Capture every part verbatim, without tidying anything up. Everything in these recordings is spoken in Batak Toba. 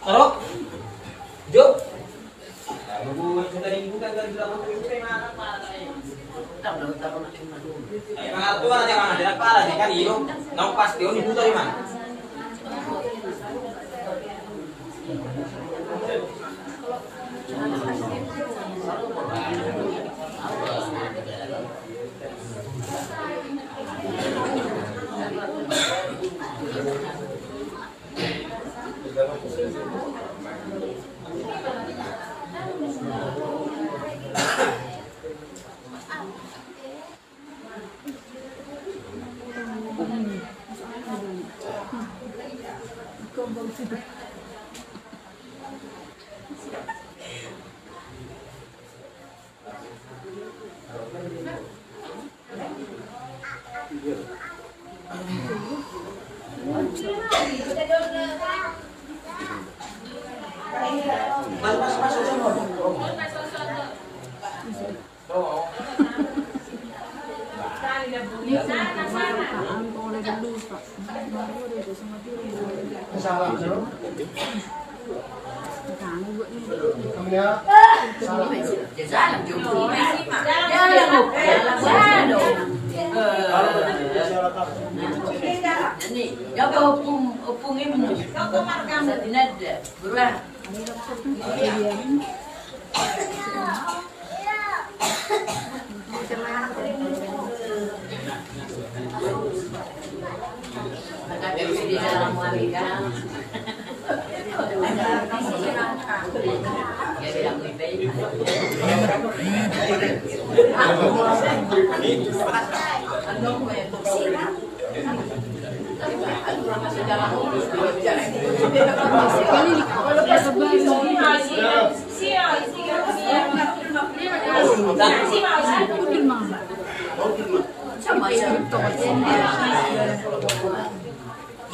Aro? Jo? Ayo, mangarap tu mana dia, mana dia, pala dia kan, iyo. Nau pasti, oh, dibuka di mana?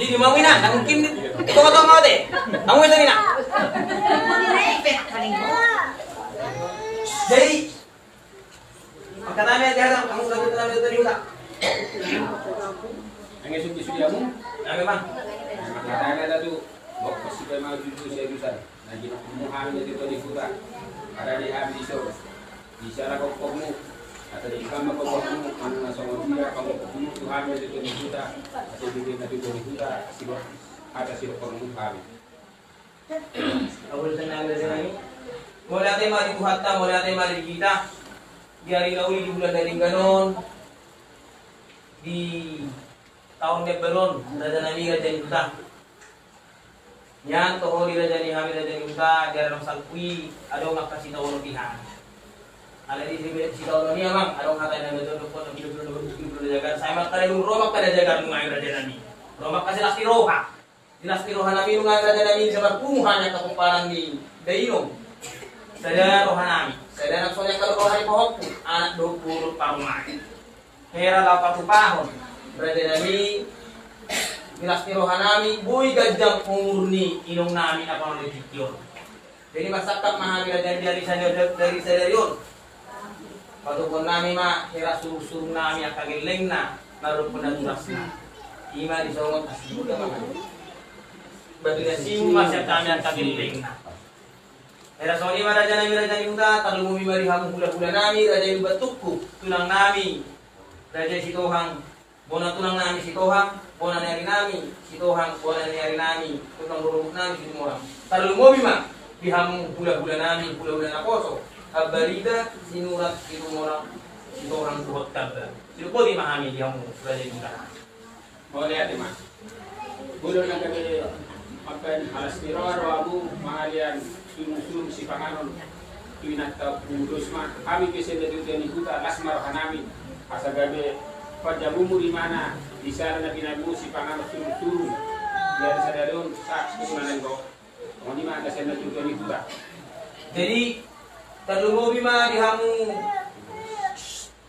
Jadi, mau ina, na mungkin tonga-tonga te. Mau ina, ina. Jadi, angka nami aja, kamu udah kita nami tadi udah. Yang esok di Sudiamu? Ya, memang. Angka nami ada tu. Bok pasti kayak mau jujur saya jurusan. Na ginokhonmu hami na di Tondi Huta, marade hami dison. Di sala gokhonmu, asa di hami gokhonmu, anu na songon dia panggokhonmu tu hami na di Tondi Huta, asa di hami na di Tondi Huta, sido, asa sidohononmu hami. Abul tenang dari nami. Mauliate ma di Tuhanta, mauliate ma di hita. Di ari na uli di bulan na denggan on, di taon na baru on, raja nami, raja ni huta. Nian toho di raja ni hami, raja ni huta, di ari na salpu i adong angka sitaonon di hami. Alai di sitaonon i amang, adong hata na dohot dohot, na pilo pilo na baru, pilo pilo na jagar. Sai mangkadalung ro mangkada jagar nunga i raja nami. Ro mangkasi las ni roha. Di las ni roha nami nunga i raja nami, sabar pungu hami angka pomparan ni dainong. Sada roha nami, sada nang songon i angka roha ni pahompu, anak dohot boru parumaen. Hera laho patupahon, raja nami, di las ni roha nami, boi ganjang umur ni inong nami na parlinggoman on. Jadi marsangkap ma hami raja ni, dari sadari, dari sadari on. Patupaon nami ma hera surung-surung nami angka gellengna, mardohot na turasna. Ima di songon asi ni huta ma hami. Batu na simu ma sian hami angka gellengna. Hera songon i ma raja nami, raja ni huta, tarlumobi ma di hamu hula-hula nami, raja ni Lumban Tungku, tulang nami, raja Sitohang, bona tulang nami Sitohang, bona ni ari nami Sitohang, bona ni ari nami, tulang rorobot nami Situmorang. Tarlumobi ma di hamu hula-hula nami, hula-hula naposo, Ambarita, Sinurat, Situmorang, Sitohang dohot Tamba. Sidok boti ma hami di hamu raja ni huta. Mauliate ma. Molo na gabe mambahen las ni roha rohamu mangalehon surung-surung sipanganon tu inanta, ulos ma hami pe sian na di Tondi Huta, las ma roha nami. Asa gabe panjang umur, imana, di sala na binahenmu sipanganon surung-surung. Di ari sadari on sahat tu na naeng ro. Songon i ma na sian na di Tondi Huta. Jadi tarlumobi ma di hamu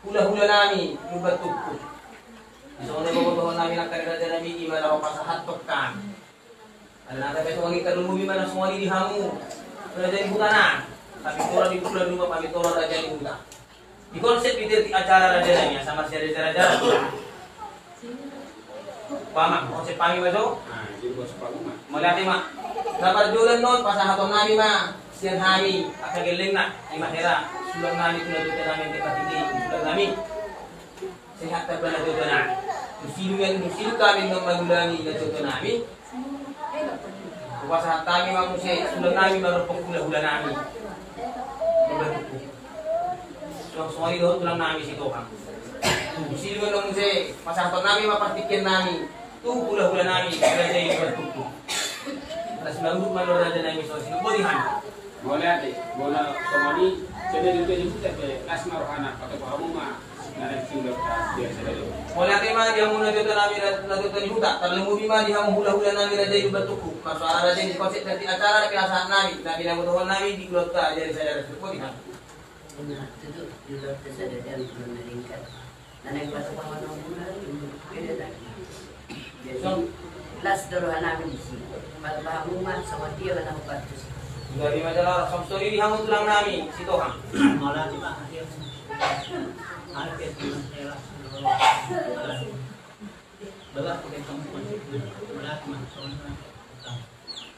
hula-hula nami Lumban Tungku. Songon na botohon nami nangkin raja nami, ima na hupasahathon hami. Alana gabe songon i, tarlumobi ma na songon i di hamu raja ni huta nami. Pamitoran di bulan nunga, pamitoran raja ni huta. Di konsep di acara raja nami, asa marsiaraja-raja. Paman, konsep hami ma jo. Mauliate ma. Na parjolo annon pasahaton nami ma sian hami angka gellengna, ima hera, sulang nami tu natuatua nami, angka parhite sulang nami. Sehat tamba natuatua nami. Dung sidung, dung sidung hami annon mangulangi natuatua nami, hupasahat hami ma muse sulang nami ma dohot hulahula nami. Mula tuku. Suang songon i dohot tulang nami Sitohang. Dung sidung annon muse pasahaton nami ma partingkian nami tu hulahula nami, raja i martuku. Las ma roha ma raja nami, songon i do di hami. Mauliate, molo songon i, songon i do di huta pe, las ma rohana, patupa hamu ma. Mauliate ma di hamu natuatua nami, natuatua ni huta, tarlumobi ma di hamu hulahula nami, raja i Lumban Tungku. Marsoara raja i di konsep dan di acara na pinasahat nami, na pinabotohon nami di ulaonta, jadi sadari sadari. Jadi, las do roha nami disi. Patupa hamu ma, songon dia ma na hupartus. Jadi, masalah samsori di hamu tulang nami Sitohang. Mauliate ma.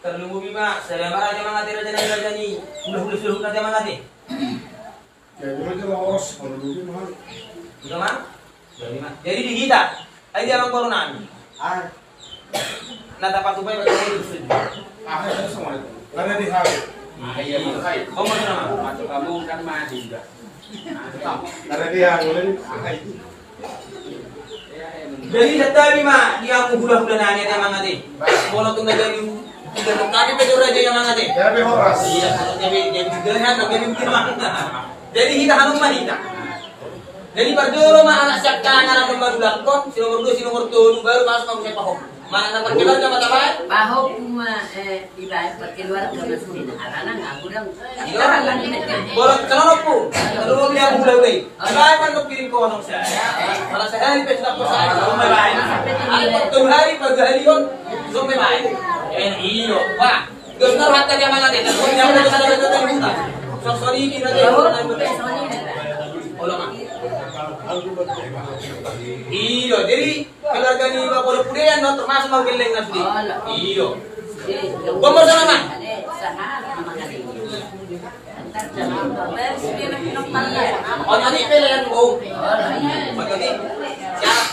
Tarlumobi ma sada ma raja mangate, raja nami, raja ni hulahula suhut na te mangate. Jadi, raja ma horas, tarlumobi ma. Ima ma. Jadi ma. Jadi di hita. Ai dia ma boru nami. Ai. Na tapatupa i ma. Ai, ai, sama itu. Karena di hal. Ai, iya, iya. Hai. Ngomong sama. Masuk kamu kan mati juga. Karena di hal. Ai. Jadi, santabi ma di hamu hulahula nami, ate, mangate. Molo tung na jadi hulahula nami pe tu raja i, mangate. Jadi horas. Iya, jadi, jadi hulahula nami pe tu raja i. Jadi hita hamu ma hita. Jadi parjolo ma anak siangkangan annon marulakkon, si nomor dua, si nomor tolu, baru masuk hamu sian pahompu. Mana na parkeluarga ma tabaen? Pahompu ma, eh, dibaen parkeluarga ma sude, alana nga godang. Iya. Bolon, calon ompung. Lalu dia mulai. Dibaen mandok piring kosong saja. Mana sehari pe sudah kosong, belum main. Ada waktu hari, pagi hari on, belum main. Eh, iyo, wah. Dos na rohanta di amang ate. Dos na rohanta di amang ate. Sosori di na dia. Olo ma. Iyo, jadi keluarga ni Bapak Pudean, no, termasuk mau gelleng na sude. Iyo. Bombo sana ma. Oh, tadi pele yang bau. Tadi. Siap.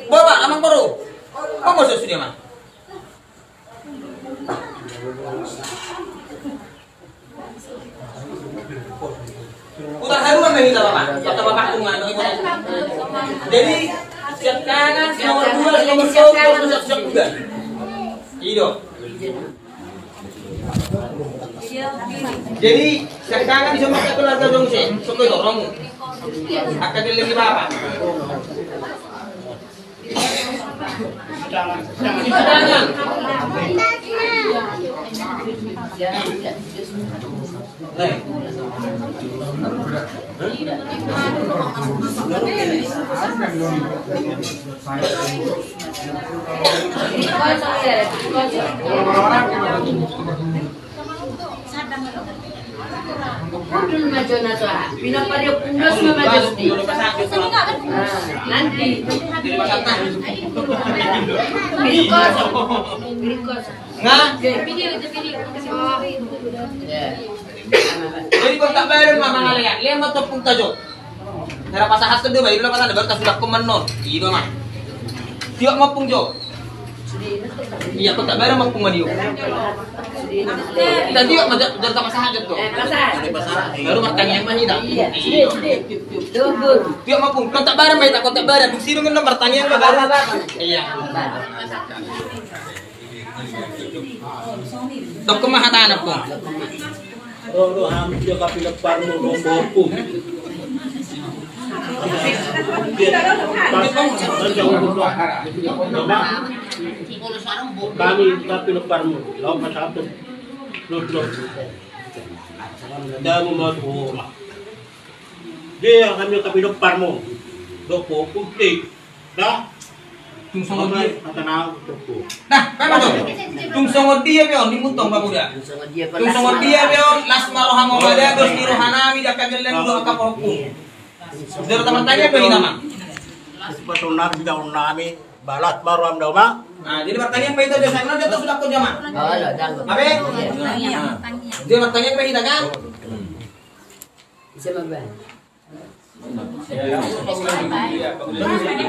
Bapak, amang baru. Bombo sudah ma. Utar haruan na hita, Bapak. Kata Bapak tu mana? Jadi, siap kanan, siap dua, siap dua, siap dua. Iyo. Jadi, siap kanan bisa makan keluarga dong, sih. Sokoi dorong. Akan dia lagi Bapak. Pundul ma jo na soha. Pinapariok pundus ma ma jo sude. Ah, nanti. Piring kosong. Piring kosong. Nga? Video itu, video. Oh. Ya. Jadi kontak badan ma mangalean. Lean ma tu ompung ta jo. Hera pasahat tu do, baru pasahat, baru tasudakkon ma annon. Ido ma. Tiok ma ompung jo. Iya, kontak badan ma ompung ma dio. Tadi tiok ma, jala tapasahat jo tu. Baru martangiang ma hita. Iya. Tiok ma ompung, kontak badan ma hita, kontak badan. Dung sidung annon martangiang ma baru. Iya. Tokkon ma hatana, ompung. Ro, ro, hami dia ka pinomparmu, ro, ompung. Hami dia ka pinomparmu, lawan satu. Ro, ro. Damu ma tu rumah. Dia hami dia ka pinomparmu. Ro, ompung. Dah. Tung songon dia. Nah, memang tu. Tung songon dia pe on, dimuntong, Pak Muda. Tung songon dia pe on, las ma roham, mada dos ni roha nami, dia kagelen do angka pahompu. Sudah taman tanya pe hita ma. Pasahaton nami, daon nami. Palas ma roham da, Oma. Nah, jadi martangiang ma hita jo, sai na dia tu sudah ko jama. Abe? Jadi martangiang ma hita kan?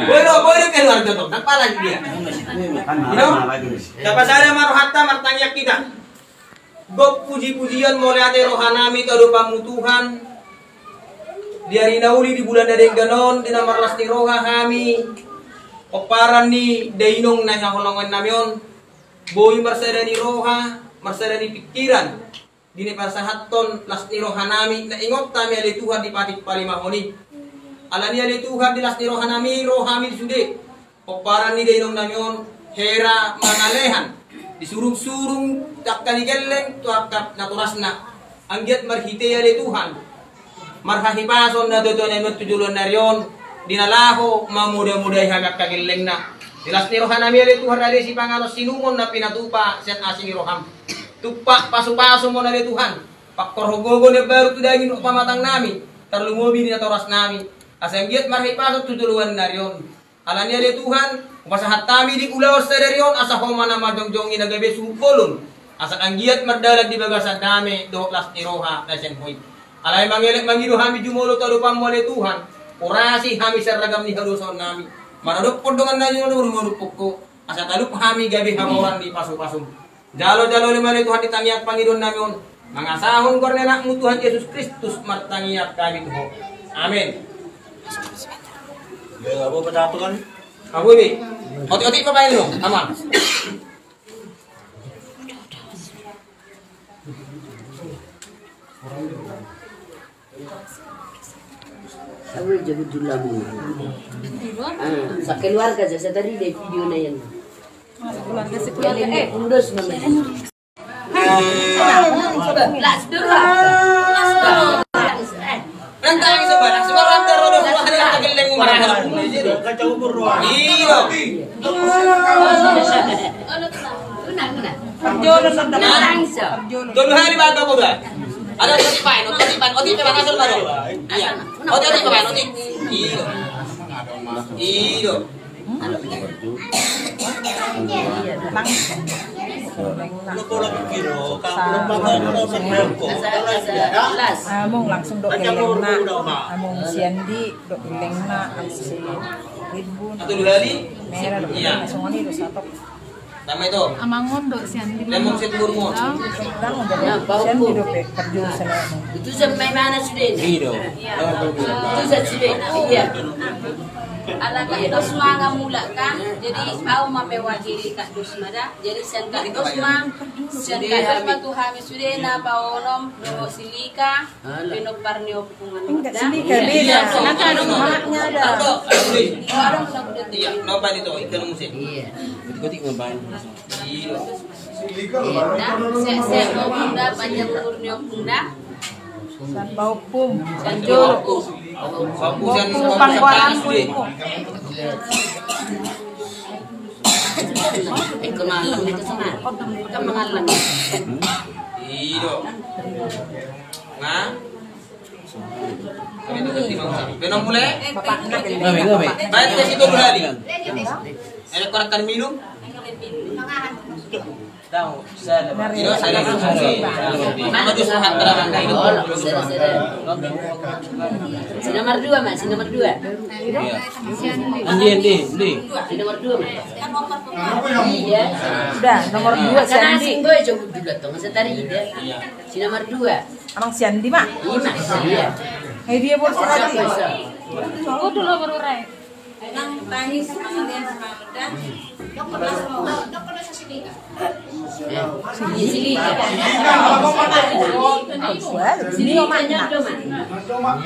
Boi do, boi do keluarga tong, tanpa lagi dia. Tapasada ma rohanta martangiang hita. Gok puji-pujian mauliate rohanami tu adopanmu Tuhan. Di ari na uli di bulan na denggan on, di na marlas ni roha hami, pomparan ni dainong na hinaholongan nami on, boi marsada ni roha, marsada ni pikiran, di na pasahathon las ni rohanami, na ingot hami ale Tuhan di patik palimahon i. Alani ale Tuhan di las ni rohanami, rohami di sude. Pomparan ni dainong nami on, hera mangalehan, disurung-surung angka ni gelleng tu angka natorasna. Anggiat marhite i ale Tuhan, marhahipason na tuatua nami on tu joloan ni ari on, di na laho mamodamodai hami angka gellengna. Di las ni rohanami ale Tuhan, rade sipanganon sinumon na pinatupa sian asi ni roham. Tumpak pasupasu ma on ale Tuhan, pangkorhon gogo na baru tu daging dohot pamatang nami, tarlumobi di natoras nami. Asa anggiat marhahipason tu joloan ni ari on. Alani ale Tuhan, hupasahat hami di ulaon sadari on, asa Ho ma na manjongjongi na gabe suhut bolon, asa anggiat mardalan di bagasan dame dohot las ni roha na sian Ho i. Alai mangelek mangido hami jumolo tu adopanmu ale Tuhan, urasi hami sian ragam ni hadosaon nami. Maradophon dongan na jumolo na marumorumhon Ho, asa talup hami gabe habaoran ni pasupasum. Jalo, jalo ale Tuhan di tangiang pangidoan nami on, mangasahon goar ni Anakmu Tuhan Jesus Kristus martangiang hami tu Ho. Amen. Abu be. Otik-otik pe baen do, Amang. Aku jago dulu. Ah, sakeluarga saja sadari di video na yan. Keluarga, sekeluarga, eh. Undos namanya. Las dulu. Nanti sebarang, sebarang taruh dulu, ada yang gelleng umur. Iyo. Guna, guna. Langsung. Tolu hali baen, tolu hali. Ada otik baen, otik baen, otik baen, asal baru. Iya. Otik, otik baen, otik. Iyo. Iyo. Langsung. Among langsung do gellengna. Among si Andi do gellengna, among si Ribun. Satu dua kali. Merah do. Iya. Langsung ini do satok. Tama itu. Amang on do si Andi. Lemon set burmo. Nah, bau si Andi do pe kerja sana. Itu sampai mana sudah? Iya. Itu sudah sudah. Iya. Ala kan dos ma nga mulak kan. Jadi au ma mewakili Kak Dos ma da. Jadi sian Kak Dos ma. Sian Kak Dos ma tu hami sude na paonom do silika. Pinompar ni ompung. Enggak, silika beda. Nanti ada maknya ada. Iya, nobar itu, ikan musim. Iya. Ikotik ngebahan. Iya. Saya, saya mau bunda, panjang umur ni bunda. San bau pum. San jolo. Bau pum, san panggoaran pum. Ikut malam, ikut sama. Ikut mengalam. Iya. Nah. Belum mulai? Baik, ke situ dulu tadi. Ada korekan minum? Tahu, saya ada. Iya, saya ada. Apa tuh sehat terang? Si nomor dua, Mas, si nomor dua. Iya. Andi, Andi, Andi. Si nomor dua, Mas. Iya. Udah, nomor dua, si Andi. Asing boy, coba dulu, tong, setari ida. Iya. Si nomor dua. Amang si Andi ma. Iya, Mas. Iya. Eh, dia bos tadi. Aku dulu baru rai. Nang tangis, nang dia sama udah. Dokter langsung mau. Dokter langsung sini. Sini. Sini, Oma. Sini, Oma.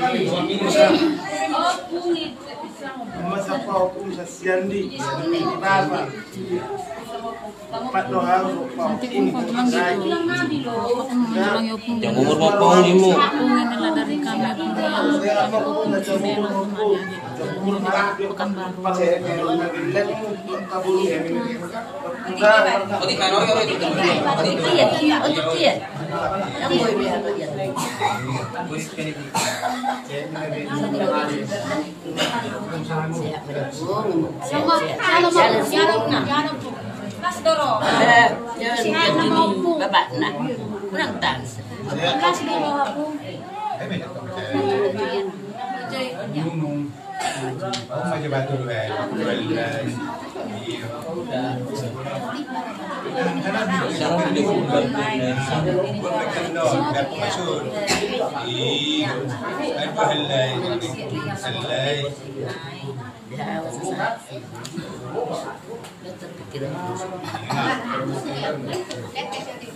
Masa apa hukum si Andi? Apa? Nanti pun kau bilang gitu. Yang umur berapa umurmu? Aku ini lah dari kami, aku bilang, kami pun cuma Pekanbaru. Iya, iya, iya. Sehat, sehat, sehat. Las do roha. Eh, jangan jadi bapakna. Kurang tans. Las do roha, Pu.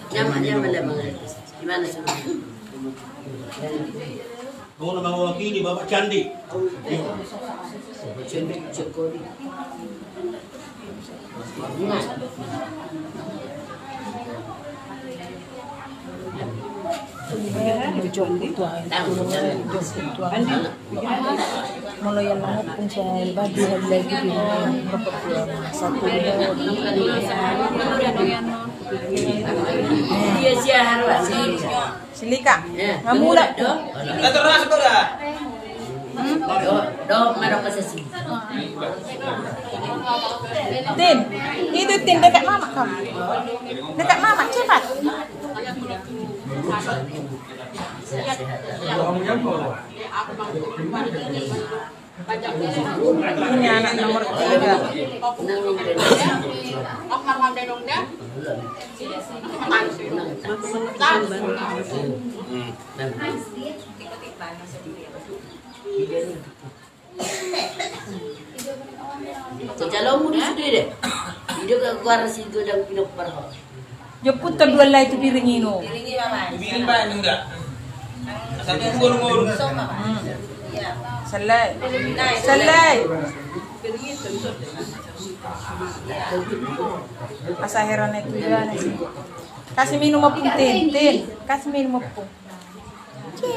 Nyaman, nyaman, nyaman. Gimana sih? Mau nama wakili Bapak Candi. Candi, Jokowi. Molo yang mau pun saya bagi hal lagi di satu. Iya, siapa? Silika. Ngamula. Tin, itu Tin, dekat mama kamu. Dekat mama, cepat. Ini anak nomor tiga. Jalomu di sude de. Ido ka guar si godang pinompar ho. Jemput kedua lai tu piring ino. Piring bae nunda. Asal tu ngolu-ngolu. Selai. Selai. Asa heran itu ya. Kasih minum oppung, Tin, Tin. Kasih minum oppung. Oke,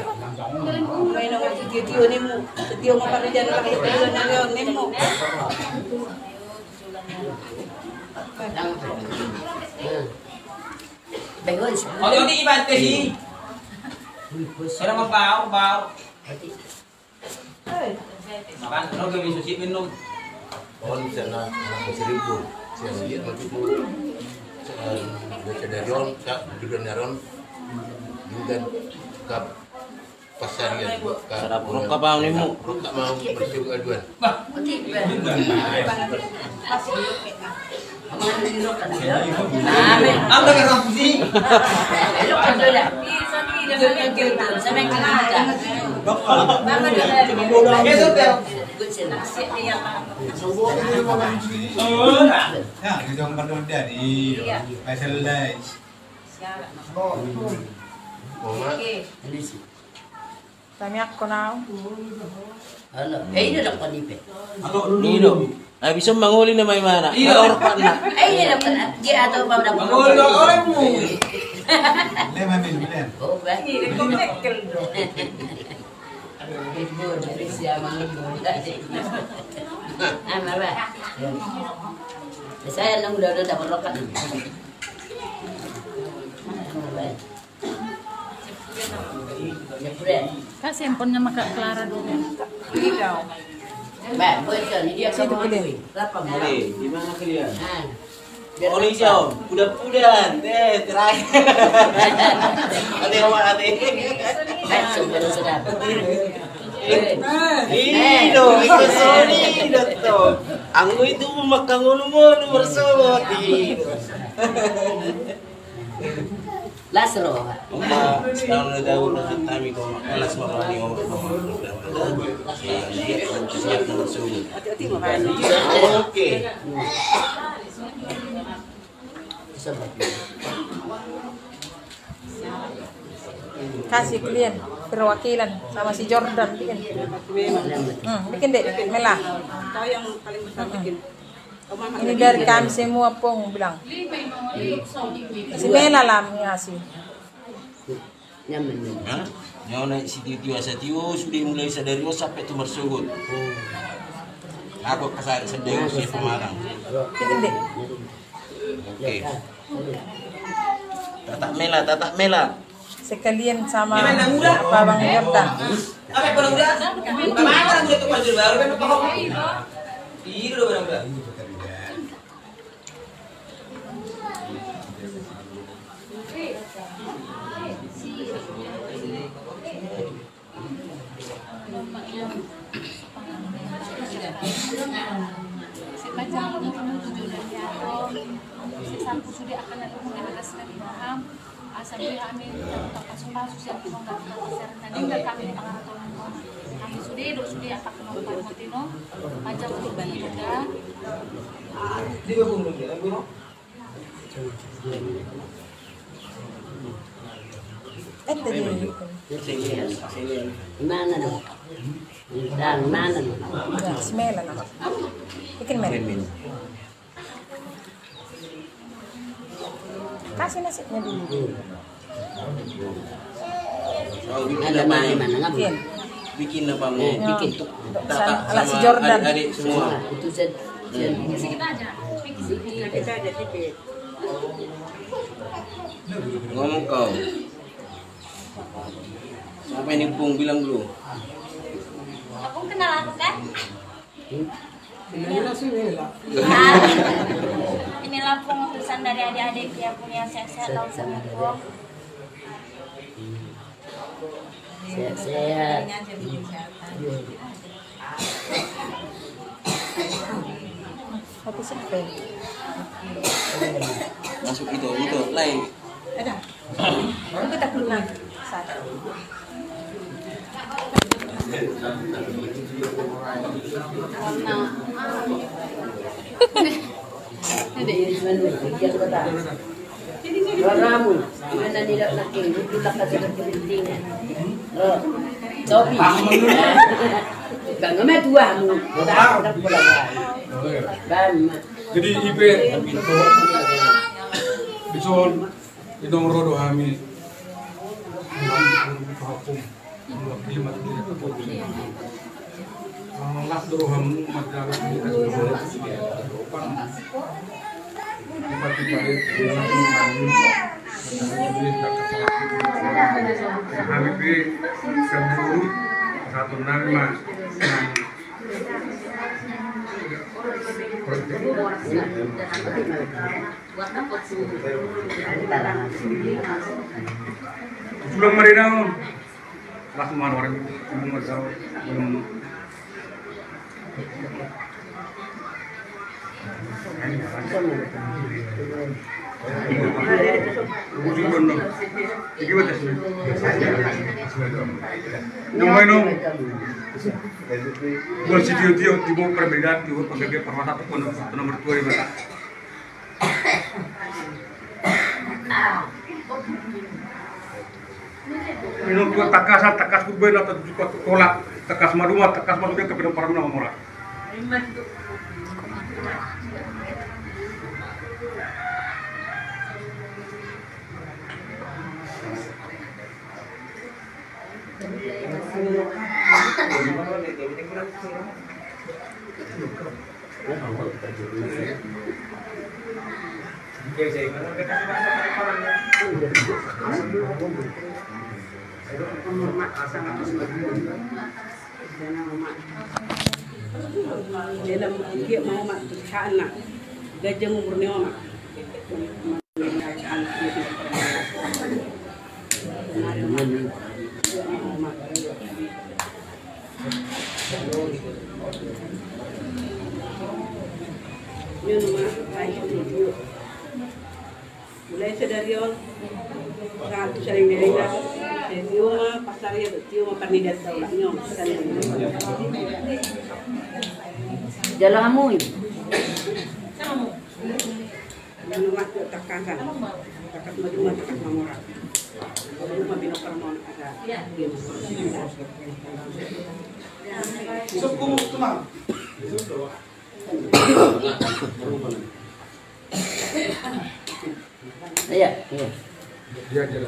oke, iban teh sih. Orang mau bau, bau. Makan, lo gak bisa sih minum. On sana, anak seribu. Saya lihat waktu itu. Baca dari on, kak, duduk dari on. Juga kap pasarian. Sarap rokok apa, Nimu? Rokok mau bersiap aduan. Bah. Oke. Tamiangkon au. Halo. Eh, ina dokon ipe. Ino. Habis mangoli nama imana. Ino. Halo, rupana. Eh, ina dokon. Dia atau mau dokon. Mangoli dokon mu. Lema min, lem. Oh, baik. Ini kau mekel. Libur, dari siang mangoli. Ah, mama. Saya nang udah, udah dapat rokat. Kasih handphonenya sama Kak Clara dulu. Situ kalian. Di mana kalian? Oli jauh, pudan-pudan, eh, terakhir. Ate, oma, ate. Ih, do, itu sorry, do, to. Anggo itu makan ngolu-ngolu bersama, ih. Las roha. Oma, selamat datang, datang kami, oma. Las roha ni, oma. Oke. Kasih kalian perwakilan sama si Jordan bikin. Hmm, bikin deh, Mela. Kau yang paling besar bikin. Ini dari kami semua, Pong, bilang. Si Mela lah mengasih. Hah? Nyawa naik si tio-tio asa tio sude mulai sadari on sampe tu marsogot. Aku kasar sedeng si pemarang. Oke. Tatak Mela, Tatak Mela. Sekalian sama Abang Gerda. Asa boi hami tapasu-pasu sian Inong, nunga kami di pangarantoan Inong. Hami sude do sude angka Inong, pamote Inong. Panjang umur di Inong da. Ente di. Mana no? Mana no? Ya, si Mela nama. Bikin Mela. Kasih nasinya dulu. Ada mana, mana, nggak bikin. Bikin apa mau? Eh, bikin. Tatak sama adik-adik semua. Itu saya. Ngomong kau. Siapa ini, Pung? Bilang dulu. Aku kenal aku kan? Ini langsung ini lah. Ini langsung utusan dari adik-adik ya, punya sehat-sehat langsung itu. Sehat-sehat. Masuk itu, itu, lain. Ada. Aku tak pernah. Satu. Ada ya, cuma dua, tiga, dua tahun. Ramu, mana ni dak laki, itu tak kasih berkepentingan. Oh, topi. Bang, sama tuamu. Bang. Jadi, ipe, ison, inong ro do hami. Las do rohamu, marjalan di atas. Hami pe, samburu, satu nama. Pulang mari naon. Las marwar, pulang marwar. Yang main dong. Buat si Tio-Tio, Tio perbedaan, Tio penggagai permata, pokoknya nomor dua di mata. Minum dua takasan, takas kurban atau juga tolak, takas maduma, takas maduma ke pedang paramuna mamora. Dalam dia mau mak tu sana. Gajang umurnya mak. Mulai sadari on, satu saling dewek, Tio ma pasar ia, Tio ma parnidahan taulak, Tio ma saling. Jalo hamu i. Nunga takasan, takas maduma, takas mamora. Maduma binoto ma on asa. Suku tumang. Iya, iya.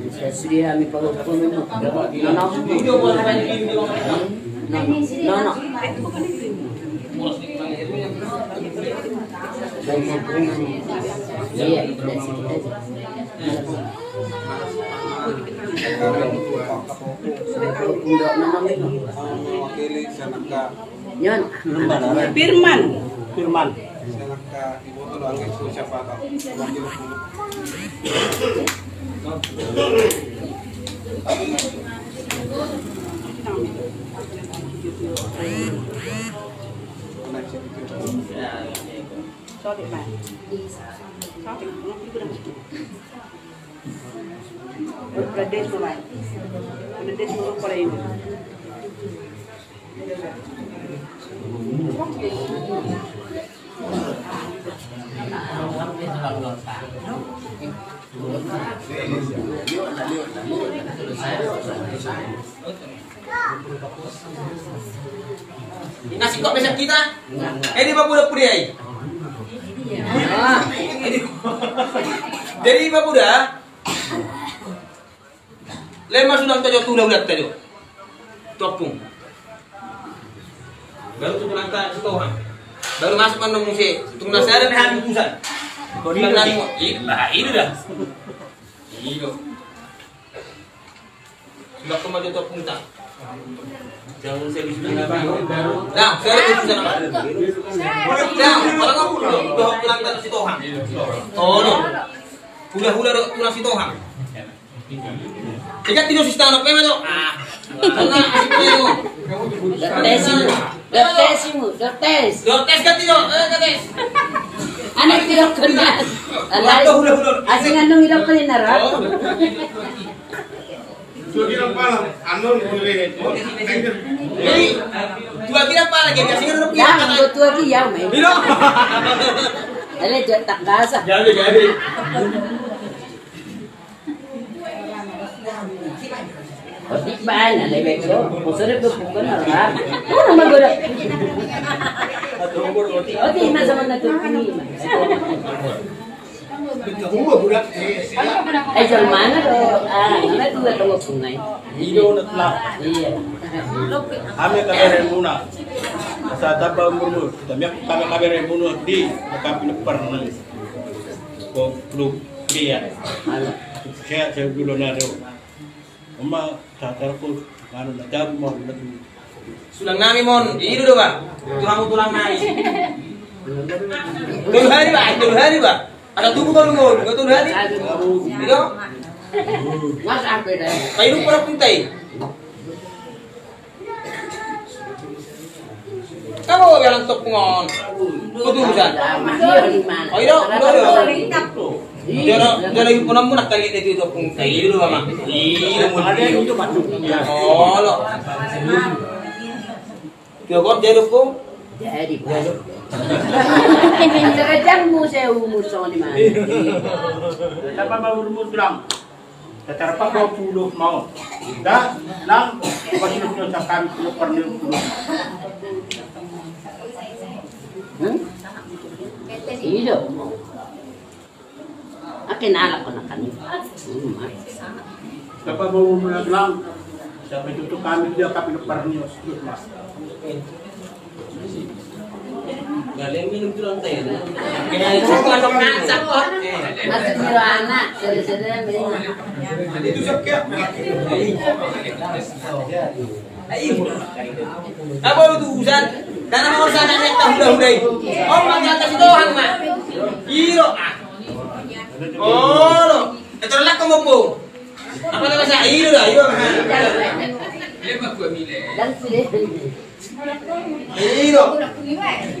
Saya sudah kami paham. No, no. No, no. Iya, dari situ aja. Firman. Firman. Sorry, Pak. Sorry, nanti gue udah. Udah deh, semua. Udah deh, semua, kalau ini. Nasi kok besok kita? Eh, di Papua, Papua, ai. Jadi, Papua, lema sudah tajo, tu udah, udah tajo. Topung. Baru tu penanta Sitohang. Baru masuk kan muse. Tung nasa ada pehan putusan. Kau di mana? Ini dah. Ini. Sudah kau maju topung tak? Jangan saya bisa. Nah, saya ada putusan apa? Nah, kalau kau udah, udah penanta Sitohang. Oh, no. Udah, udah, udah, udah Sitohang. Ikan tidur si Stano, pe ma jo. Ah. Karena asik pe jo. Dotesimu, dotesimu, dotes. Dotes kan tidur, eh, dotes. Anak tidur kena. Waduh, udah, udah. Asing anu hidup kena, Rat. Oh. Tua kira pala, anu, mulai. Jadi, tua kira pala, jadi asing anu. Ya, tua kira, ya, main. Tidak. Ale, dia tak gasa. Jadi, jadi. Otik baen, ale bego. Musuh dia bukan orang. Oh, nama gue dah. Otik, masa mana tuh ini? Eh, jol mana do? Ah, mana tuh ada sungai? Iya. Hami kabar muna. Asa tamba umurmu. Tamiak kami kabar muna di kami pernah. Goblok dia. Sehat saya dulu nado. Oma tatar ko anu na jabu mau na tu. Sulang nami mon, ido do ba. Tu hamu tulang nami. Tolu hari ba, tolu hari ba. Ada tubuh tolu ngolu, tolu hari. Ido. Mas apa dah? Kayu pura puntai. Kamu bilang topung on. Putusan. Oh, iya, udah, udah. Dia na, dia lagi punam munak kali itu topung. Kayak itu, Mama. Iya, ada yang itu masuk. Oh, lo. Dia kok dia dukung? Jadi, Pak. Terajangmu saya umur sama di mana? Siapa mau umur bilang? Tatarpa dua puluh mau. Dah, lang, pasti lu punya cakam, lu pernah lu punya. Hmm? Iya. Oke, nalak ko na kami. Hmm, Mas. Siapa mau bilang? Siapa itu tuh kami dia kami lu pernah, Mas. Masuk dulu anak, sere-sere main. Apa lu tuh urusan? Karena mau sana nek tahu dah udah. Oh, mangga kasih doang, Mak. Iro, ah. Oh, lo. Terlak kamu, Bu. Apa nama saya? Iro dah, iro. Dan sudah. Iro.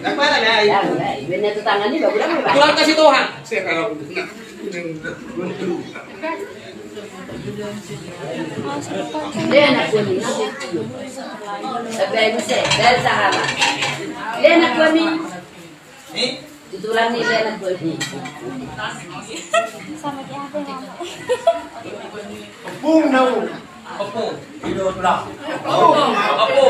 Apa ada ya? Benar tu tangan ni bagus lah. Tulang kasih Tuhan. Saya kalau Dia anak kami. Tapi saya dari Sahara. Dia anak kami. Tutulan ni dia anak kami. Sama dia apa nama? Bung Nau. Opo. Ido tulang. Opo. Opo.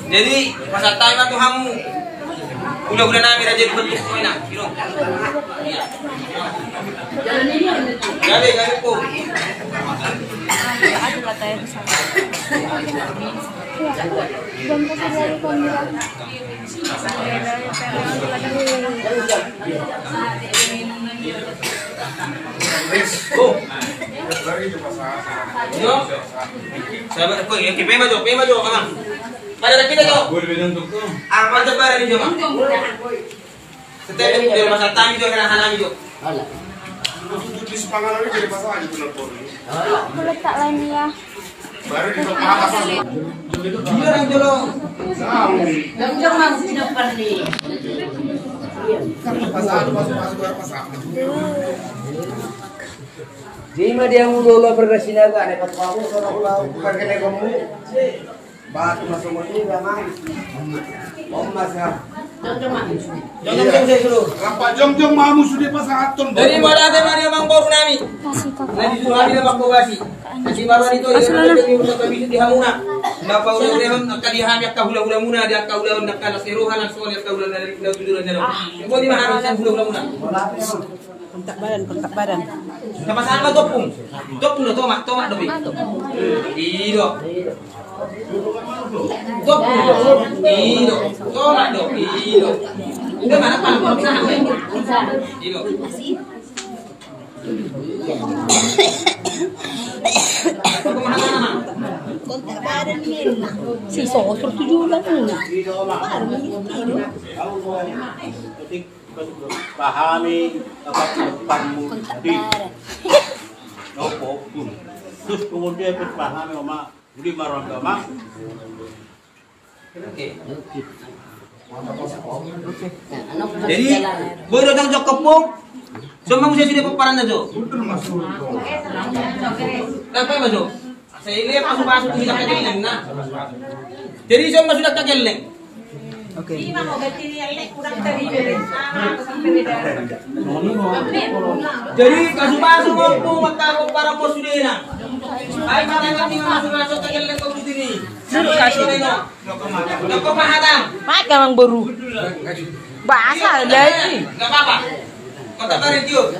Jadi, pasahat hami ma tu hamu. Hula-hula nami raja di Batu Koina. Gabe, gabe po. Sabar, koi, ya, kipe ma jo, pe ma jo, amang. Pada kita jo. Boleh bilang dokter. Apa sabar ini jo, amang? Setiap itu dari masa tami jo, kena hanami jo. Alah. Untuk di sepangalan ini jadi pasangan itu lapor. Boleh tak lain ya? Di ma dia mudo lo berkasinaga ne pat pabu sono kula berkene komu. Batu masuk mati memang. Om masa. Jongjong jongjong ma hamu sude pasahaton. Jadi modate ma dia amang boru nami. Na disuruh hami na mangkobasi. Jadi baru itu dia na jadi urusan kami di hamuna. Na paulehon angka di hami angka hula-hula muna di angka ulaon angka las eroha las soli angka ulaon dari na tujuran jalo. Ibu di mana bisa hula-hula muna. Kontak badan, kontak badan. Sama-sama topung. Topung do tomak, tomak do pi. Ido. Topung do. Ido. Tomak do. Ido. Enggak mana paham, paham sana. Ido. Si sosor tujuh bulan ini. Baru ini. Pahami apa penumpangmu di nopo pun. Terus kemudian pahami oma, beli marondo oma. Oke. Jadi, boy dodang jokop mo. Semua musia sudah peparan aja. Kenapa mas? Saya lihat pasu-pasu tu bisa kena na. Jadi saya masuk dak kageleng. Oke. Jadi pasu-pasu mau tu maka para bos sudah na. Baik, maka kami masuk masuk kageleng kau di sini. Suruh kasih. Dokter Mahatang. Baik, Amang Boru. Bahasa lagi. Enggak apa-apa. Kota Barat yuk.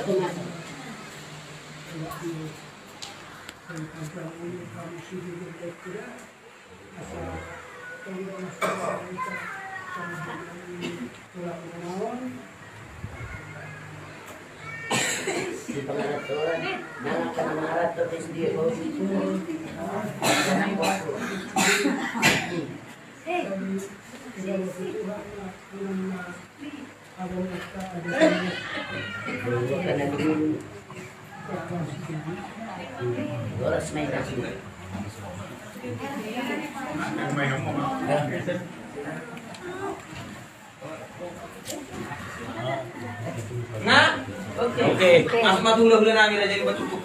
Na? Oke. Oke. Mas, matu hula-hula nami raja di Batu Tuku.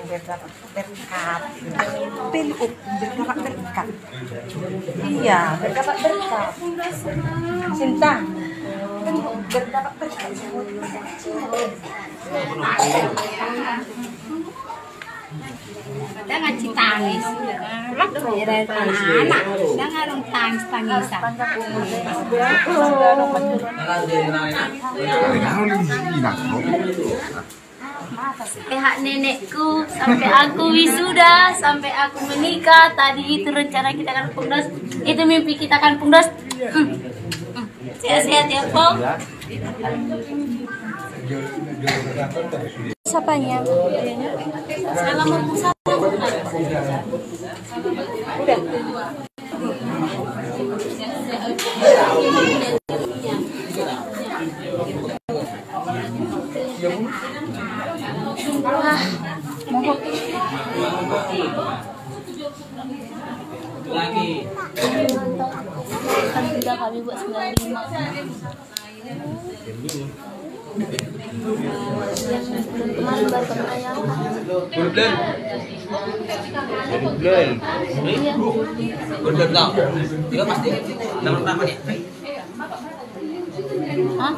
Berkat, berkat. Iya, berkat, berkat. Cinta. Berkat, berkat. Jangan citangis. Makro. Anak-anak, jangan tangis-tangisan. Sehat nenekku, sampai aku wisuda, sampai aku menikah. Tadi itu rencana kita kan, Pung Dos. Itu mimpi kita kan, Pung Dos. Hmm. Hmm. Sehat-sehat ya, Pung. Siapanya? Salam, Pung, salam. Udah. Ah, mohon. Kan sudah kami buat sembilan lima. Teman-teman, baru pernah ya. Bulan. Bulan. Iya. Bulan tau. Dia pasti nomor berapa nih? Hah?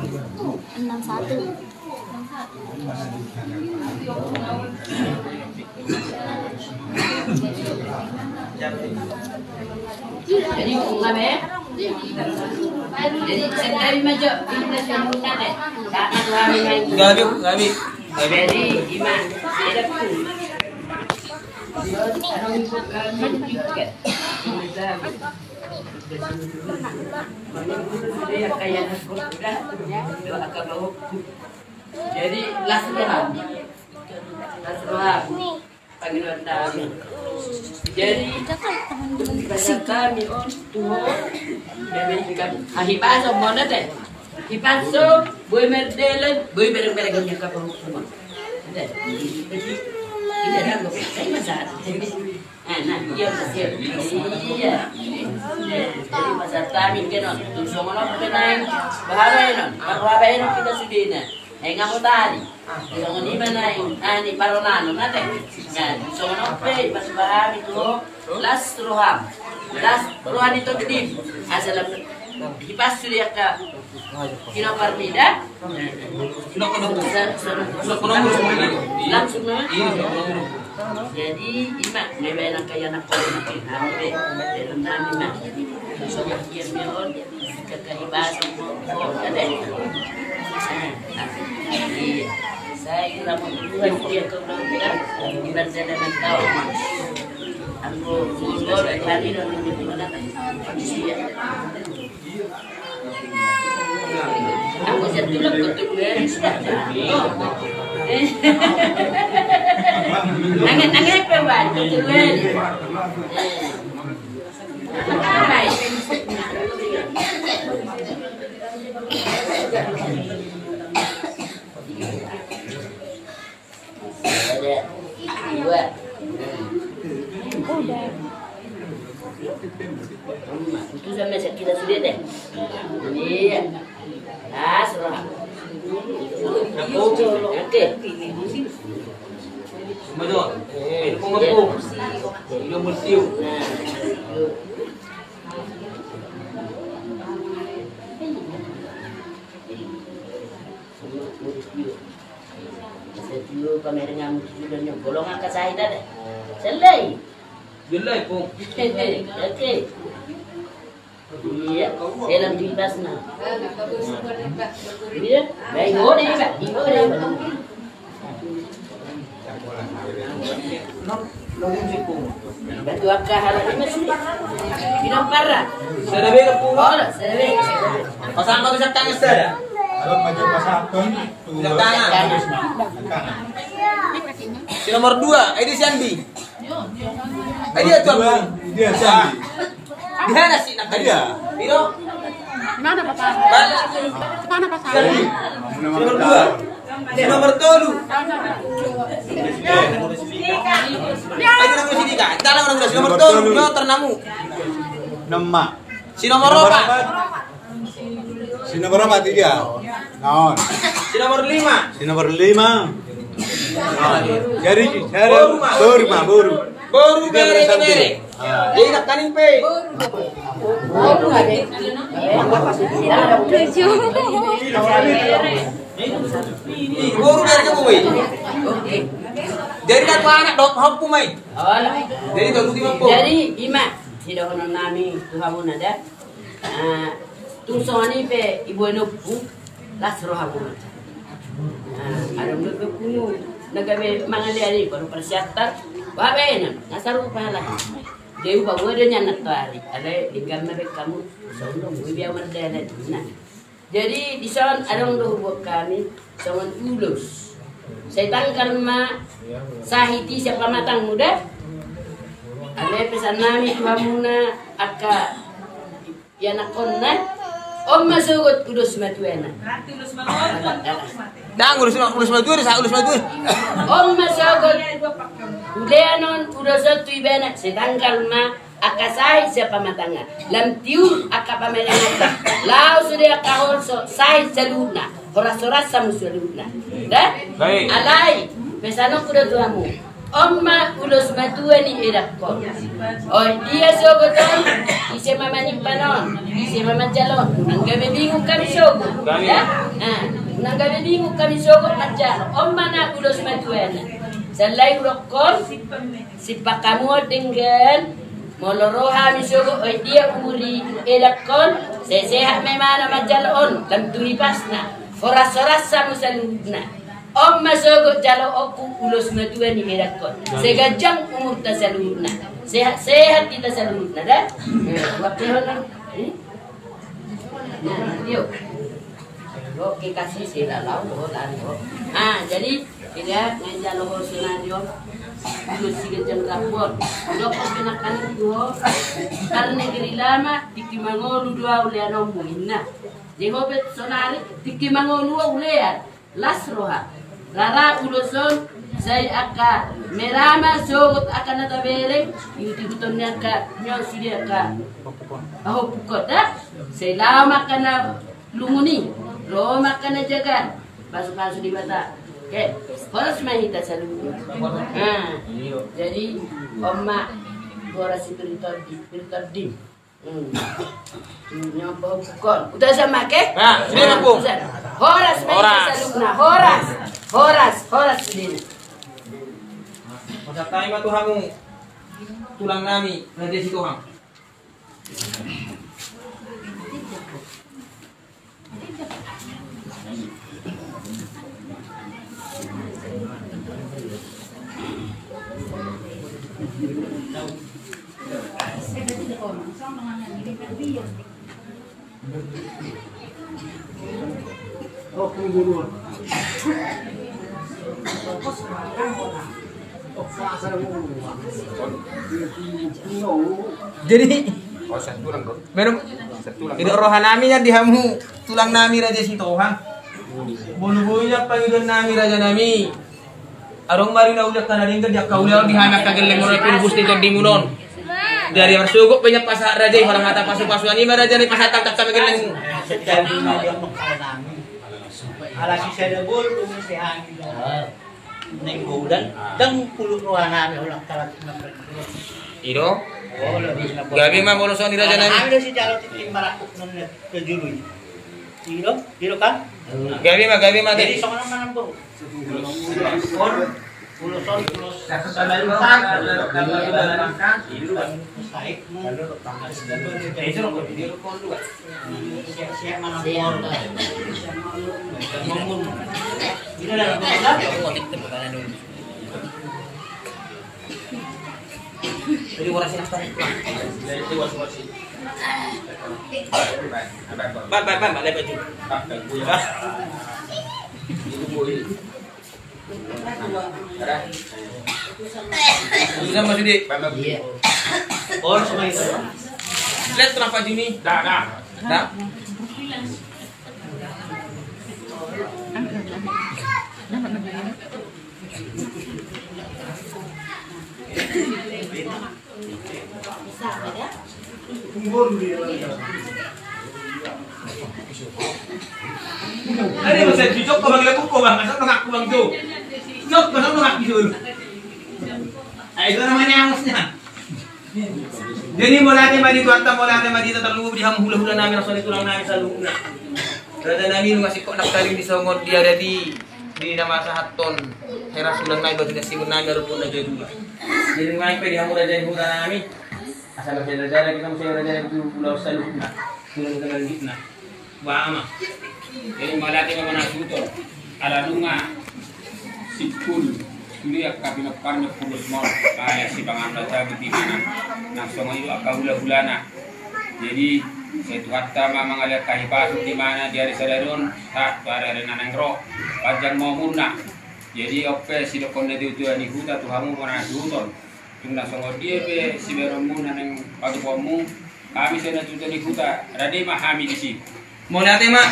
Enam satu. Jadi, ngabe? Jadi, sendiri maju. Gabi, gabi, gabi. Jadi, Ima, tidak. Jadi, las roham. Las roham. Pangidoan nami. Jadi, pasahat nami on tu ho. Hahipason mona te. Hipason, boi mardalan, boi bereng-bereng ni angka parumaen. Ida, ida, ida, ida. Nah, nah, iya, iya. Jadi, pasahat nami on. Tung songon on pe naeng. Bahabaenon. Bahabaenon hita sudena. Naeng amotari. Songon i ma naeng. Ani paronanon, nate. Nah, songon on pe, pas bahabaenon tu ho. Las roham. Las roha ni tondim. Asa lam. Hipas sude angka. Kino parmida. Langsung nama. Jadi, ima, ngebaen angka ianakkon. Jadi, nami ma. Jadi, sobat dia meon. Kaka ibas. Iya. Saya iramu Tuhan, dia kau bilang, ibadah dan tahu. Aku mundur, tadi dan menunjukkan. Iya. Aku jadi tulung, betul, ya. Nange, nange, pe, Wan, betul, ya. Baik. Ada. Dua. Udah. Itu sama saya kira sudah deh. Iya. Las roha. Oke. Nah. Setiap pamerengan sudah nyok bolong angka sahit ada. Selai. Selai, Pung. Oke. Iya, dalam di ibas na. Iya, baik, oh, deh, Pak. Iya, deh, Pak. Batu angka hara di masjid. Bilang parah. Sada beda, Pung. Oh, sada beda. Pasang bagus tangan sada. Kalau pakai pasang, bisa tangan. Si nomor dua, Edi Sandi. Ai dia tuan. Dia sandi. Di mana sih nak dia? Piro? Di mana, Papa? Mana, Papa? Si nomor dua. Si nomor tolu. Ayo, nomor sini, Kak. Kita nomor dua, si nomor tolu. Yo, ternamu. Nama. Si nomor opat. Si nomor opat dia. Naon? Si nomor lima. Si nomor lima. Naon? Jadi, jadi, boru ma. Boru ma, boru. Boru bere, bere. Ah. Jadi, nak taning pe. Boru. Boru, bere. Boru, bere, boru. Jadi, kan anak dok, happu mai. Jadi, tolu, lima, boru. Jadi, ima. Sidohonon nami tu hamuna da. Ah, tung songon i pe iboan ni ompu, las roha hamuna. Ah, adong do ompu na gabe mangalean i, baru parsiantar, babaenon, na sarupa halak. Jadi, upa bodo nian nantoari, alai denggan ma baen hamu, songon i boi be au mardalan. Nah. Jadi, dison adong do huboan hami, songon ulos. Sai tangkar ma sahit i sian pamatangmu da. Alai pesan nami tu hamuna angka ianakkonna. On ma sogot ulos matuana. Ndang ulos ma-, ulos matua, sa-, ulos matua. On ma sogot ulean on ulos on tu ibana, setanggal ma angka sahit sian pamatangna. Lam tiur angka pamatangna. Laho sude angka holso, sahit saluhutna. Horas-horas hamu saluhutna. Da? Baik. Alai, pesanonku do tu hamu. On ma ulos matua ni edangkon. Oi, dia sogot on, ise ma manimpan on, ise ma manjalo on. Unang gabe bingung hami sogot. Baik. Da? Ah, unang gabe bingung hami sogot manjalo. On ma na ulos matuana. Sallai hudok on, simpang hamu on denggan, molo ro hami sogot, oi, dia umur ni edangkon, sai sehat ma ibana manjalo on, lam tu hipasna, horas-horas hamu saluhutna. On ma sogot jaloonku ulos matua ni edangkon. Sai ganjang umurta saluhutna. Sehat-sehat hita saluhutna, da? Eh, waktu on, eh? Nah, yo. Oke, kasih saya lalau, oh, lari, oh. Ah, jadi, tidak, nganjalo ho sonari on. Ulos si ganjang rap on. Dok, kena kali tu ho. Karna geri lama, tingki mangolu do au uleanonmu, inna. Jadi ho pe sonari, tingki mangolu au ulean. Las roha. Rara ulos on, sai angka merama sogot angka na tabereng, ihut-ihuton ni angka, nyo sude angka. Aho pukot da. Sai laho ma angka na lungun i, ro ma angka na jagan. Pasu-pasu Debata. Oke. Horas ma hita saluhutna. Nah, jadi on ma horas i, pir tondim, pir tondim. Hmm. Nyo pukon. Udah sama ke? Nah, sini, nah, Bung. Horas ma hita saluhutna. Horas. Horas, horas sudena. Horas. Horas ma tu hamu tulang nami, Raja Sitohang. Jadi, oh, satu tulang, Bro. Minum. Satu tulang, Bro. Roha nami ya di hamu tulang nami Raja Sitohang. Bolu-bolu ya pangido nami raja nami. Adong ma ari na uli angka na denggan di angka uli on di hami angka gelleng on, pir gusti tondimun on. Jadi marsogot pe nian pasahat raja i, holan hata pasu-pasuan i ma raja na i pasahat tangkas hami gellengmu. Ala sisada bolu do muse hami do. Neng godan, dang puluk roha nami holan kalat na. I do. Gabe ma molo songon i raja nami. Hami do sijalo tingki marangkup non kejulu i. I do, i do kan? Gabe ma, gabe ma. Jadi songon on ma nang boru. Ulos on, ulos on, ulos. Siap, siap, mana? Siap. Ini dalam kota. Jadi, warasi nafsu. Jadi, warasi, warasi. Ban, ban, ban, ban, lebat juga. Ban, ban, gue, ya. Ini, gue, ini. Udah. Udah, Mas Yudi. Ban, ban. Iya. Oh, semua itu. Lihat, kenapa Juni? Dah, dah. Dah. Ada yang bisa cocok kalau dia buku bang, masa tengah kubang tuh. Cocok, masa tengah gitu. Ayo, itu namanya angusnya. Jadi mauliate ma di Tuhanta, mauliate ma di hita tarlumobi di hamu hulahula nami, raja ni tulang nami saluhutna. Raja nami, nunga singkop nangkaning di songon dia dati di na masahathon hera sulang nami, batu ni simun nami, rumput na jadua. Jadi nunga i pe di hamu raja ni huta nami. Asal raja-raja kita muse raja ni tu pulau saluhutna. Tulang kita lanjutna. Bah, ama. Jadi mauliate ma manasuhuton. Ala nunga simpul sude angka pinomparna pulus mol. Kaya sipanganon na jabu di mana. Nang songon i do angka hulahulana. Jadi sai Tuhanta ma mangalean hahipason di mana di ari sadari on. Sahat tu ari-ari na naeng ro. Panjang ma umurna. Jadi on pe sidokkon na tuatua ni huta tu hamu manasuhuton. Tung na songon dia pe sibahenonmu na naeng patupaonmu, hami sian na tuatua ni huta, rade ma hami disi. Mauliate ma,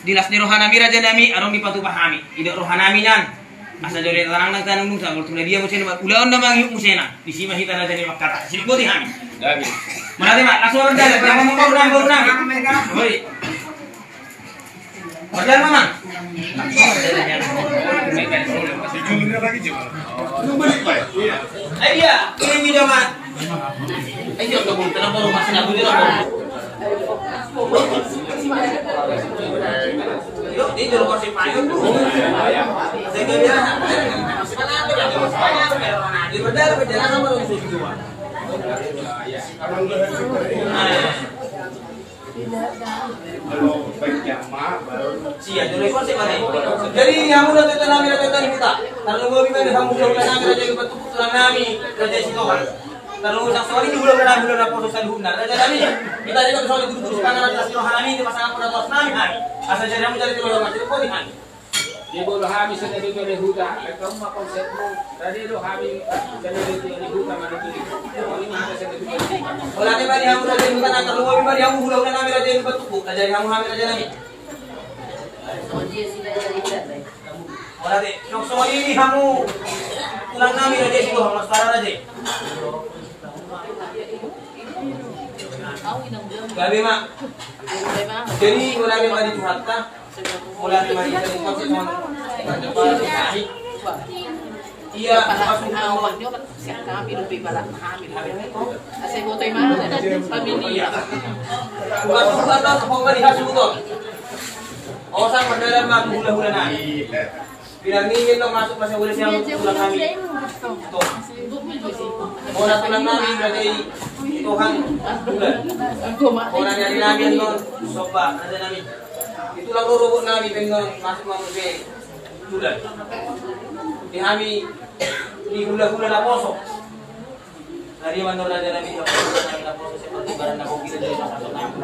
di las ni rohanami rajanami, adong dipatupa hami. Didok rohanami nian, asa jolo tanang nang tanang nunga, molo tung na dia muse na ulaon na mangihut muse na, disi ma hita rajanami mangkatai. Sidok boti hami. Mauliate ma, langsung mardalan, boru nami, boru nami. Oi. Mardalan ma. Ayo dia, ini dia ma. Jadi hamu na tutu nami na tutu huta. Tarlumobi ma di hamu na tutu nami na tutu huta nami na tutu huta. Tarlumobi songon i di hula-hula nami, hula naposo saluhutna. Rajanami, hita didok songon i, tudu-tudu sipanganon di las ni rohanami, dipasangap na tuas nami hami. Asa jadi hamu jadi tulang nami, jadi boti hami. Di bolo hami sada di tulang huta, kau ma konsepmu. Tadi do hami sada di tulang huta mana tu. Ini mana sada di tulang huta. Mauliate ma di hamu raja ni huta, na tarlumobi ma di hamu hula-hula nami raja ni huta. Jadi hamu hami rajanami. Mauliate, songon i di hamu tulang nami raja i, songon i ma suara raja i. Gabe ma. Jadi mauliate ma di Tuhanta. Mauliate ma di Tuhanta. Ia, pas hutang. Sian hami dope ibarat hami dope. Asa iboto imana dan familia. Bukan, bukan, bukan, bukan di hasuhuton. Osan mardalan ma tu hula-hula nami. Pilar ni mendok masuk masa boleh siang tulang nami. Tuh. Bona tulang nami berarti Tuhan bulan. Bona dari nami annon soba raja nami. Itulah rorobot nami pennon masuk manusia tulang. Di hami di hula-hula naposo. Nah, dia mandor raja nami, dia mandor raja nami, dia proses seperti barang na kopi dan jadi masak nami.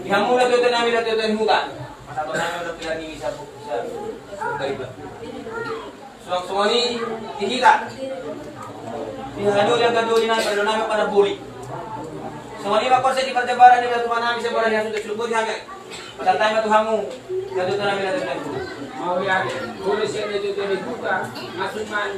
Di hamu na tutu nami na tutu huta. Masak nami udah bilang ini sabu sabu. Suang songon i di hita. Di hadu yang kadu di nami pada nami pada boli. Songon i ma konsep di parjabaran di batu nami sebarang yang sudah cukup di hami. Pasantai ma tu hamu, na tutu nami na tutu huta. Mauliate, boleh sian na tutu huta, masuk man,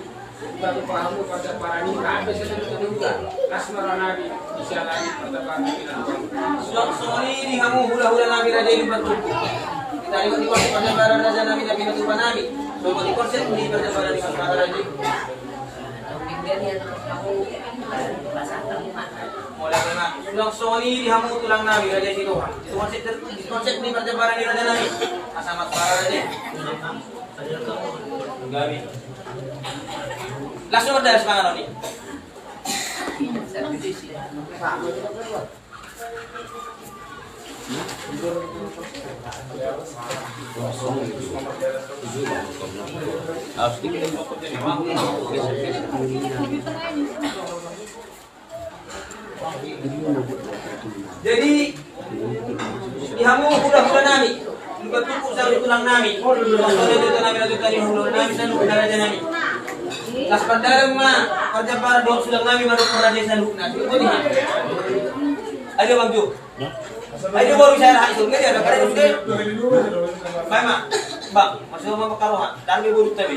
batu pahamu pada parani, habis na tutu huta, las ni rohanami, bisa lagi pada parani na tutu. Songon i di hamu hula-hula nami raja i di Batu. Hita di batu pada para raja nami na pinatupa nami. Songon i konsep di pada para di para raja i. Mauliate ma. Songon i di hamu tulang nami raja i Sitohang. Konsep, konsep ni parjabaran ni raja nami. Asa mat para raja i. Gabe. Langsung mardalan sipanganon i. Jadi di hamu hula-hula nami, di batu saluhut tulang nami, hula-hula nami, hula-hula nami, saluhut raja nami. Las mardalan ma parjabaran dohot tulang nami, mandok raja i saluhutna. Ayo Bang Jo. Ayo boru saya rahat itu, nggak dia ada kare itu. Baik ma, Bang, masih mau makaroha, dan dia boru tapi.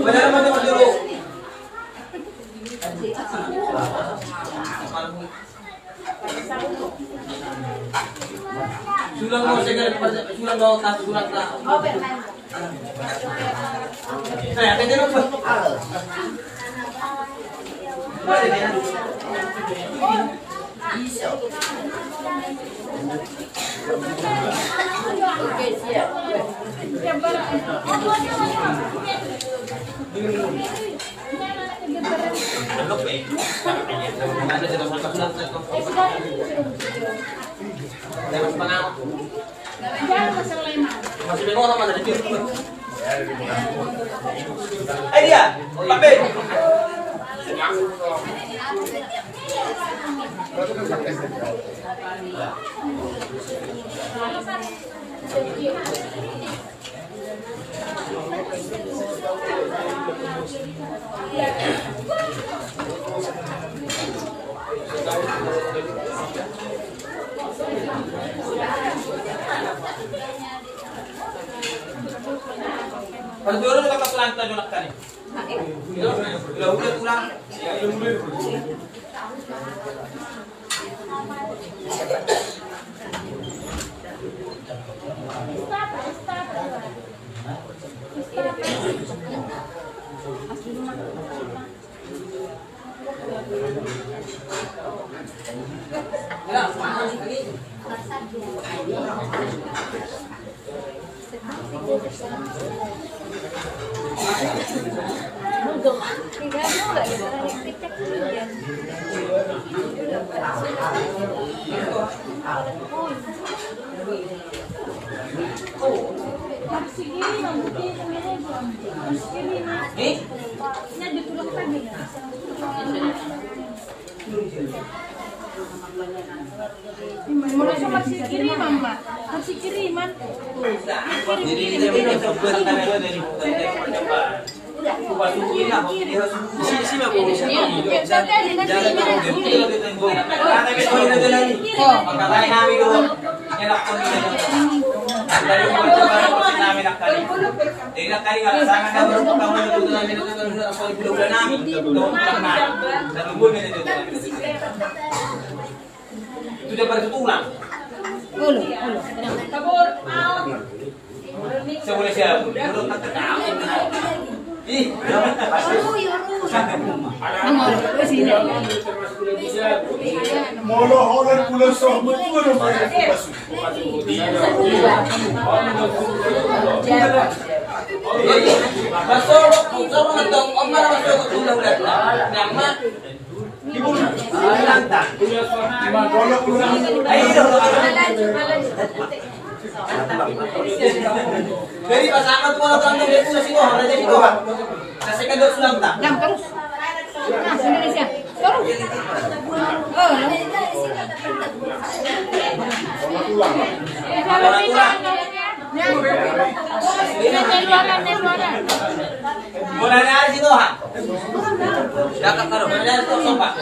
Padahal macam dulu. Sulang mau saya kira, sulang mau tas, sulang tas. Ayo dia, Pak Ben. Parjolo do bapak tulang, tulang, tulang kali. Udah, udah, tulang. Mulai sama si kiriman, Pak. Si kiriman. Jadi, dia punya problem dari, dari, dari, itu dia pada tulang. Ulu, ulu. Saya boleh siap. Ih. Molo holan bulan sohmu tu lo. Jadi pasangan tu orang tulang dari Tuhan, Raja di Tuhan. Saya sekedar sulam tak. Yang terus. Nah, Indonesia. Terus. Oh. Mulai dari situ, ha? Mulai dari situ, sumpah.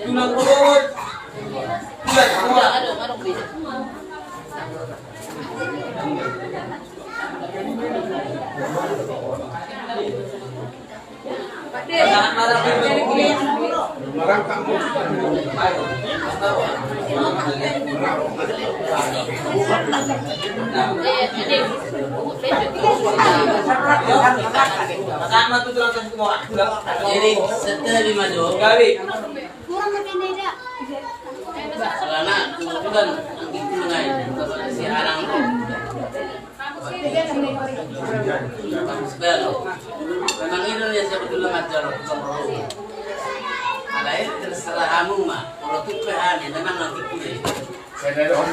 Tulang urut. Tulang urut. Jadi, seteri ma jo. Kurang makan beda. Selama tujuh bulan, nanti tunai. Si Arang. Sebelum. Memang ini yang saya betul amat jalan. Alai terserah hamu ma. Kalau tu pehani, memang nanti tunai. Sadari on.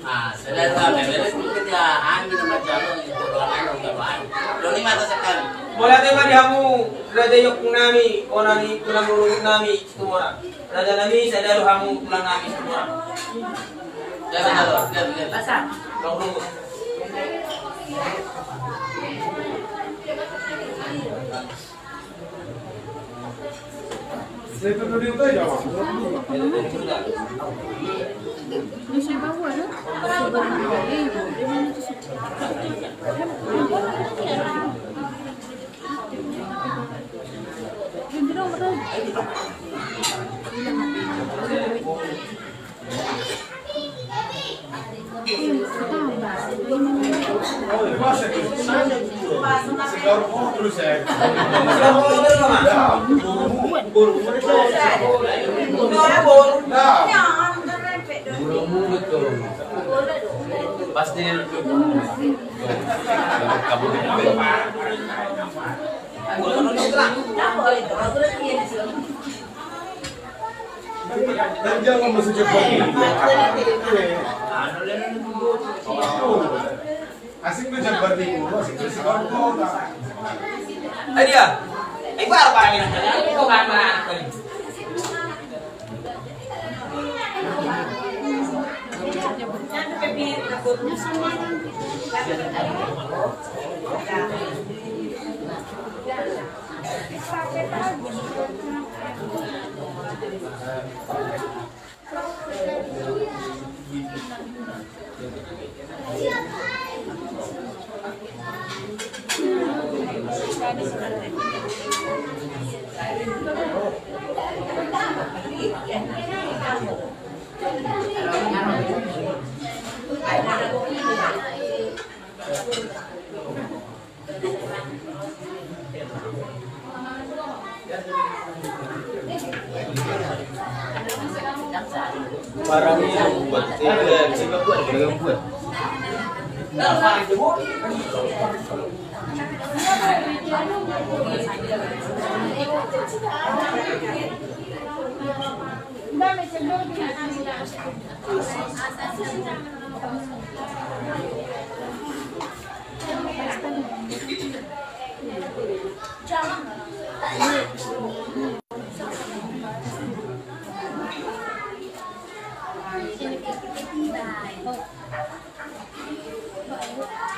Ah, sadari on. Sadari on. Ketika hami na manjalo, itu ruangan udah bahan. Doni mata sekali. Mauliate ma di hamu, raja ni ompu nami, ona ni tulang rorobot nami, Situmorang. Raja nami, sadari hamu tulang nami, Situmorang. Jalo, jalo, jalo, jalo. Tulang rorobot. Pasti. Dan jangan masuk cepat. Asing tu cepat ni, asing tu cepat. Adia, eh, gua apa lagi nak tanya? Ini kok mana?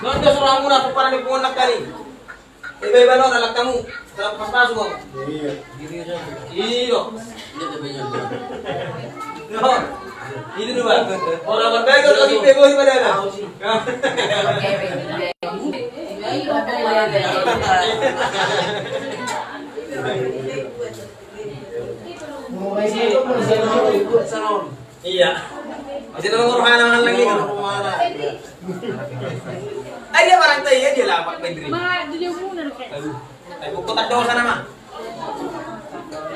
Nonda suruh hamuna, sumpah ni punguan nangkin. Iba-iba no, anak kamu. Salah pas masuk, Bang. Iya. Iya. Iya. Iya, tapi iya, iya. Iya. Ini dua. Orang berbeda, tapi bego di mana? Iya. Masih dalam rohana, mangan lagi kan? Rohana. Ai dia barang tai, dia lapak bendri. Ma, dia muna do kan. Aduh. Ai buku tak dosa nama.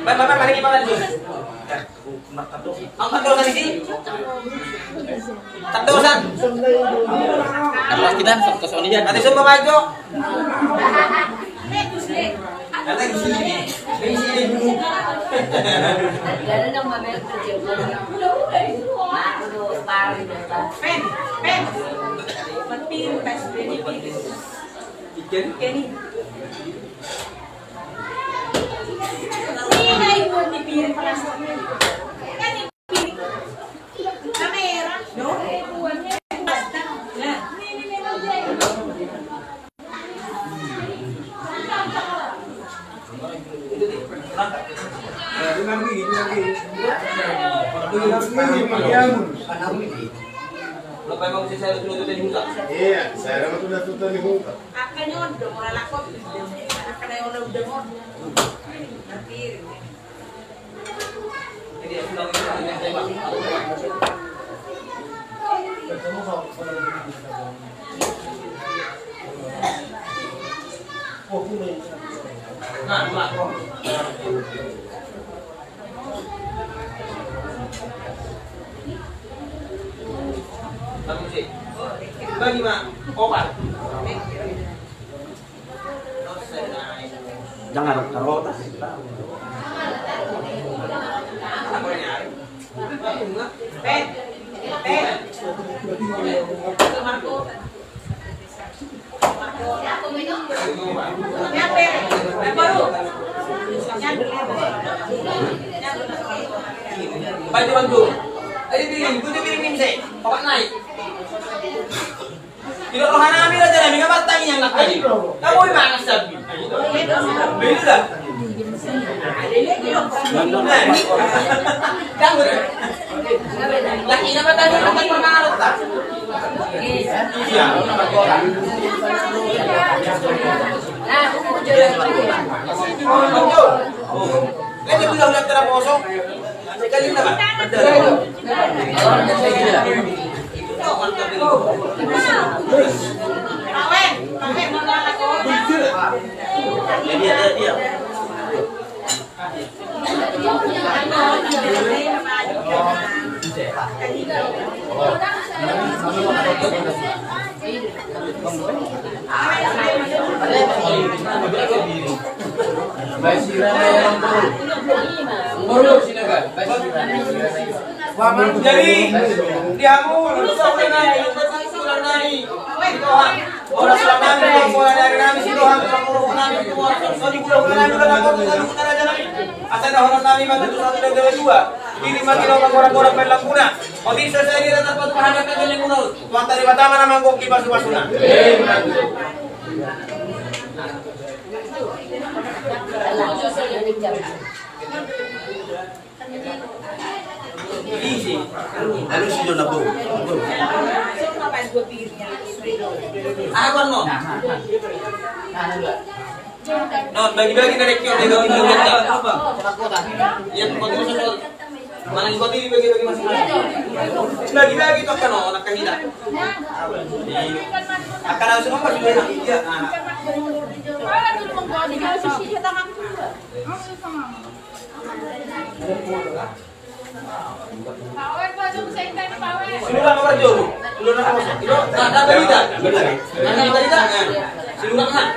Bang, bang, bang, mari kita balik. Angkat dosa di sini. Tak dosa. Kalau kita sok ke Sony ya. Nanti semua baju. Nanti di sini. Di sini dulu. Pen, pen. Ikan? Ikan. Ini nggak ibu di piring plastik. Kan di piring. Kamera. No? Nah, ini, ini, ini. Iya, saya dapat udah tutup di hutan. Akan nyodo, orang lakon. Akan nyodo udah mau. Nanti. Bagi ma, opat. Jangan taruh tas. Bantu, bantu. Ayo, piring, butuh piring, piring, saya. Bapak naik. Tidak rohana kami, raja kami, nggak batang yang nak tadi. Kamu di mana, Sabi? Beda. Kamu deh. Laki nama tadi, bukan pernah ada. Iya. Nah, aku mau jalan. Betul. Kan dia bilang udah terang kosong. Jadi, di hamu, suhut nami, suhut nami, di Tuhan. Ora suhut nami, ora dari nami, di Tuhan, ora suhut nami, di Tuhan. Asa dohonon nami, mata tu satu dan dua. Diri mati lo manggorak-gorak main lampuna. Otik selesai dia datang patu pahadat na joleng munaus. Tuhan tadi pertama nama gok di pasu-pasuna. Isi. Lalu si Jona bau. Apa no? Non, bagi-bagi na rekion, bagi-bagi na rekion. Iya, pokoknya sudah. Mana juga diri bagi-bagi masing-masing. Bagi-bagi tu akan, oh, nak kahina. Akan langsung apa sudah enak, iya. Nah. Silukan nomor jolu. Silukan nomor satu. Nah, nah, berita. Nah, nah, berita. Nah, silukan, nah.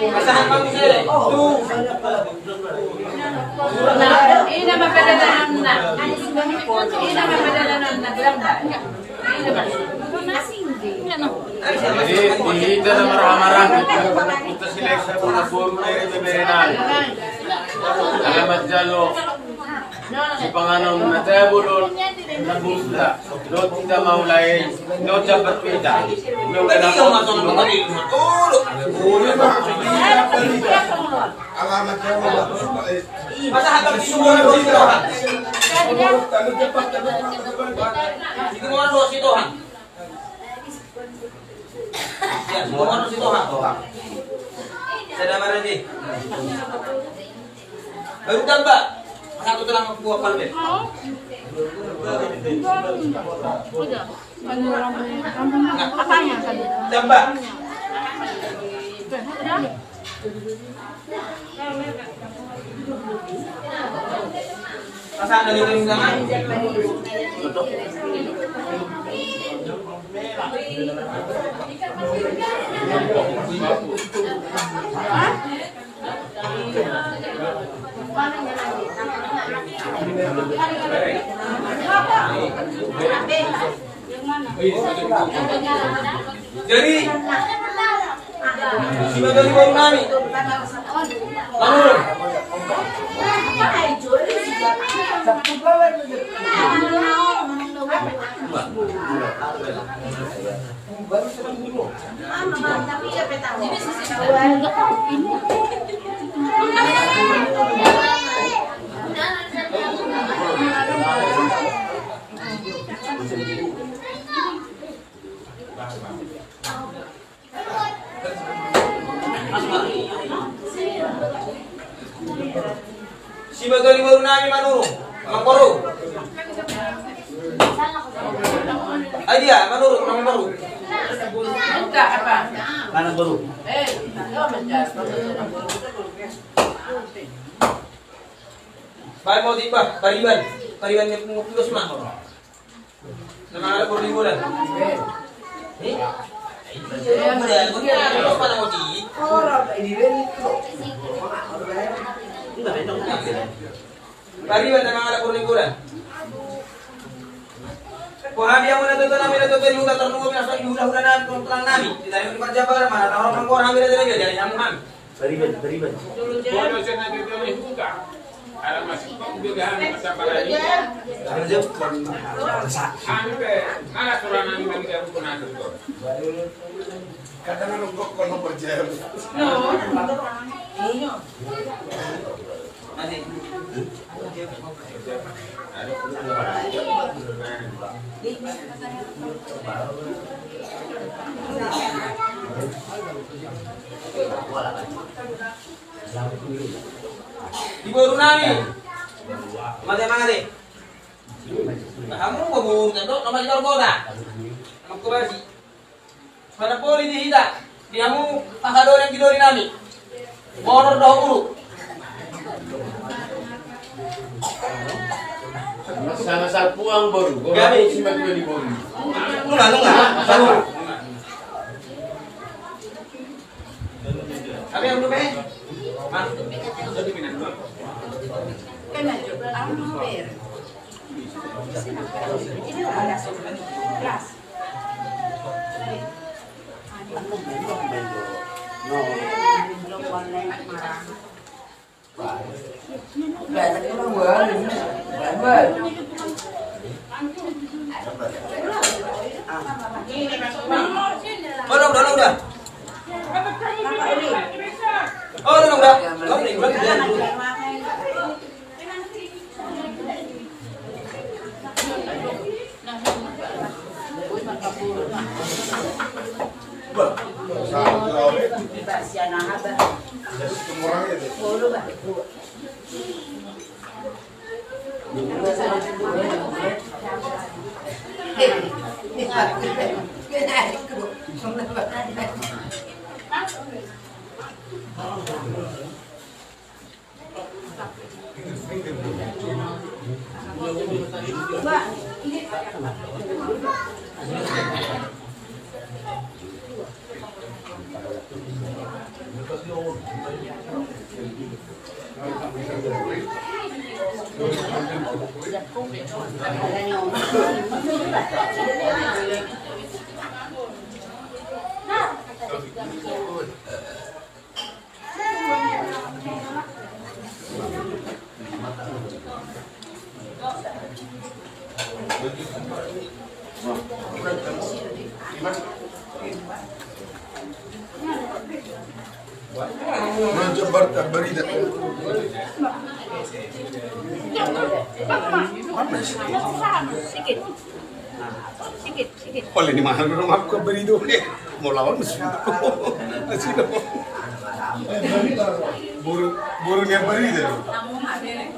Pasahat bagus ya. Tuh. Ina ma padalanonna. Ina ma padalanonna, bilang ba. Jadi, di hita na marhahamaranggi, di hita na punta si Leksa, punta boru na i, bebere nami. Alamat jalo. Sipanganon na tabo dohot na buta. Dohot hita maulai, dohot jambar pita. Dohot hita maulai. Alamat jalo. Masa hata di sumur dohot Sitohang. Di sumur dohot Sitohang. Ya, sumur dohot Sitohang. Sada marende. Baru tambah. Satu tulang buah palmen. Tambah. Pasahat dari ring tangan. Jadi, sibaga ni boru nami. Manurung. Sibaga ni boru nami Manurung, Mangkoru. Ai dia, Manurung, Mangkoru. Mana boru? Baik, mau tiba, Pariban. Pariban ni Pungu Pulos, Mang. Nama ada boru ni bola. Eh? Pariban nama ada boru ni bola. Boha dia mana tutu nami, tutu di huta tarlumobi na so di hulahula nami, tulang nami. Di tani di parjabar, mana tahu orang boru nami, dari, dari, dari, dari, Bariban, bariban. Bodo sena gegani huta. Ala masih kau gegani masa parani. Anu be, ala surana ni mani garu pun anu to. Kata nang kok kono percaya. No. Masih. Di boru nami. Mate, mate. Hamu boru tandok nama di Torgota. Mangkobasi. Pada poli di hita, di hamu pahadori di dori nami. Monor do huru. Sama salpuang boru, boru si matua di boru. Nunga, nunga. Kami yang belum eh. Mas. Kena juga, anu ber. Ini ada sebelas. Oh, udah, udah, udah. Oh, udah, udah. Manjembar barita. Sikit. Sikit. Pala ni mahal do mangkok barita. Mau lawan mesin. Mesin. Boru, boru ni barita.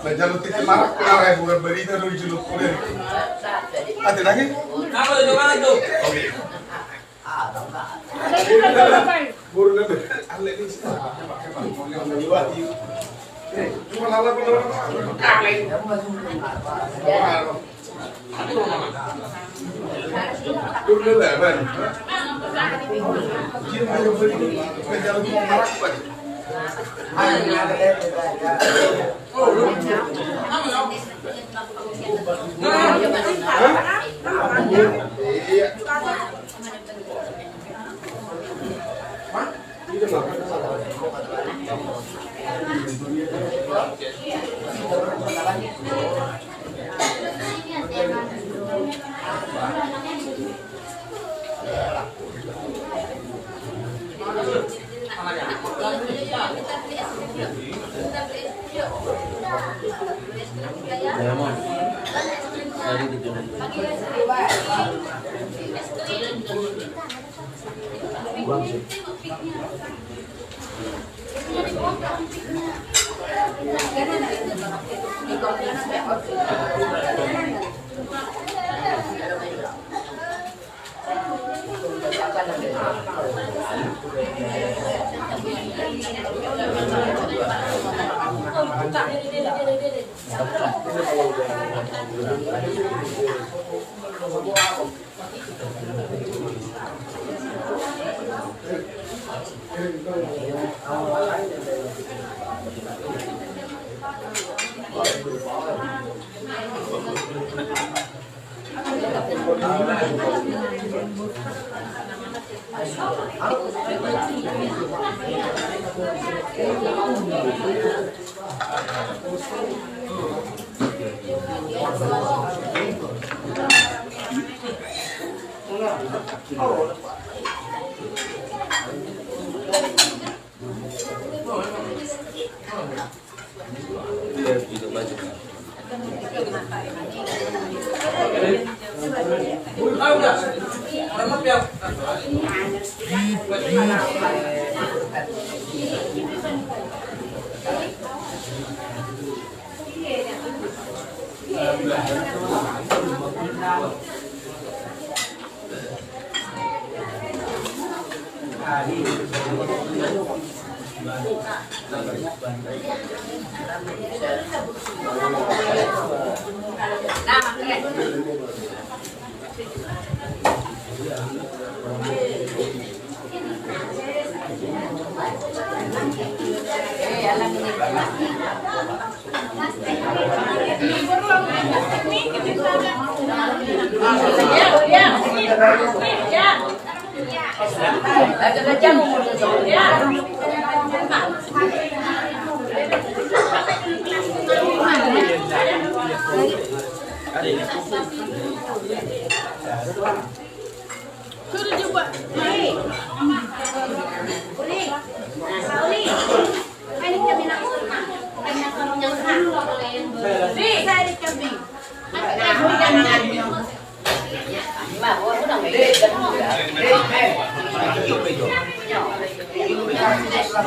Nah, jalo titi marak, marak boru barita do di julu. Ate lagi? Oke. Boru na ale ni. Cuma lala boru na ale.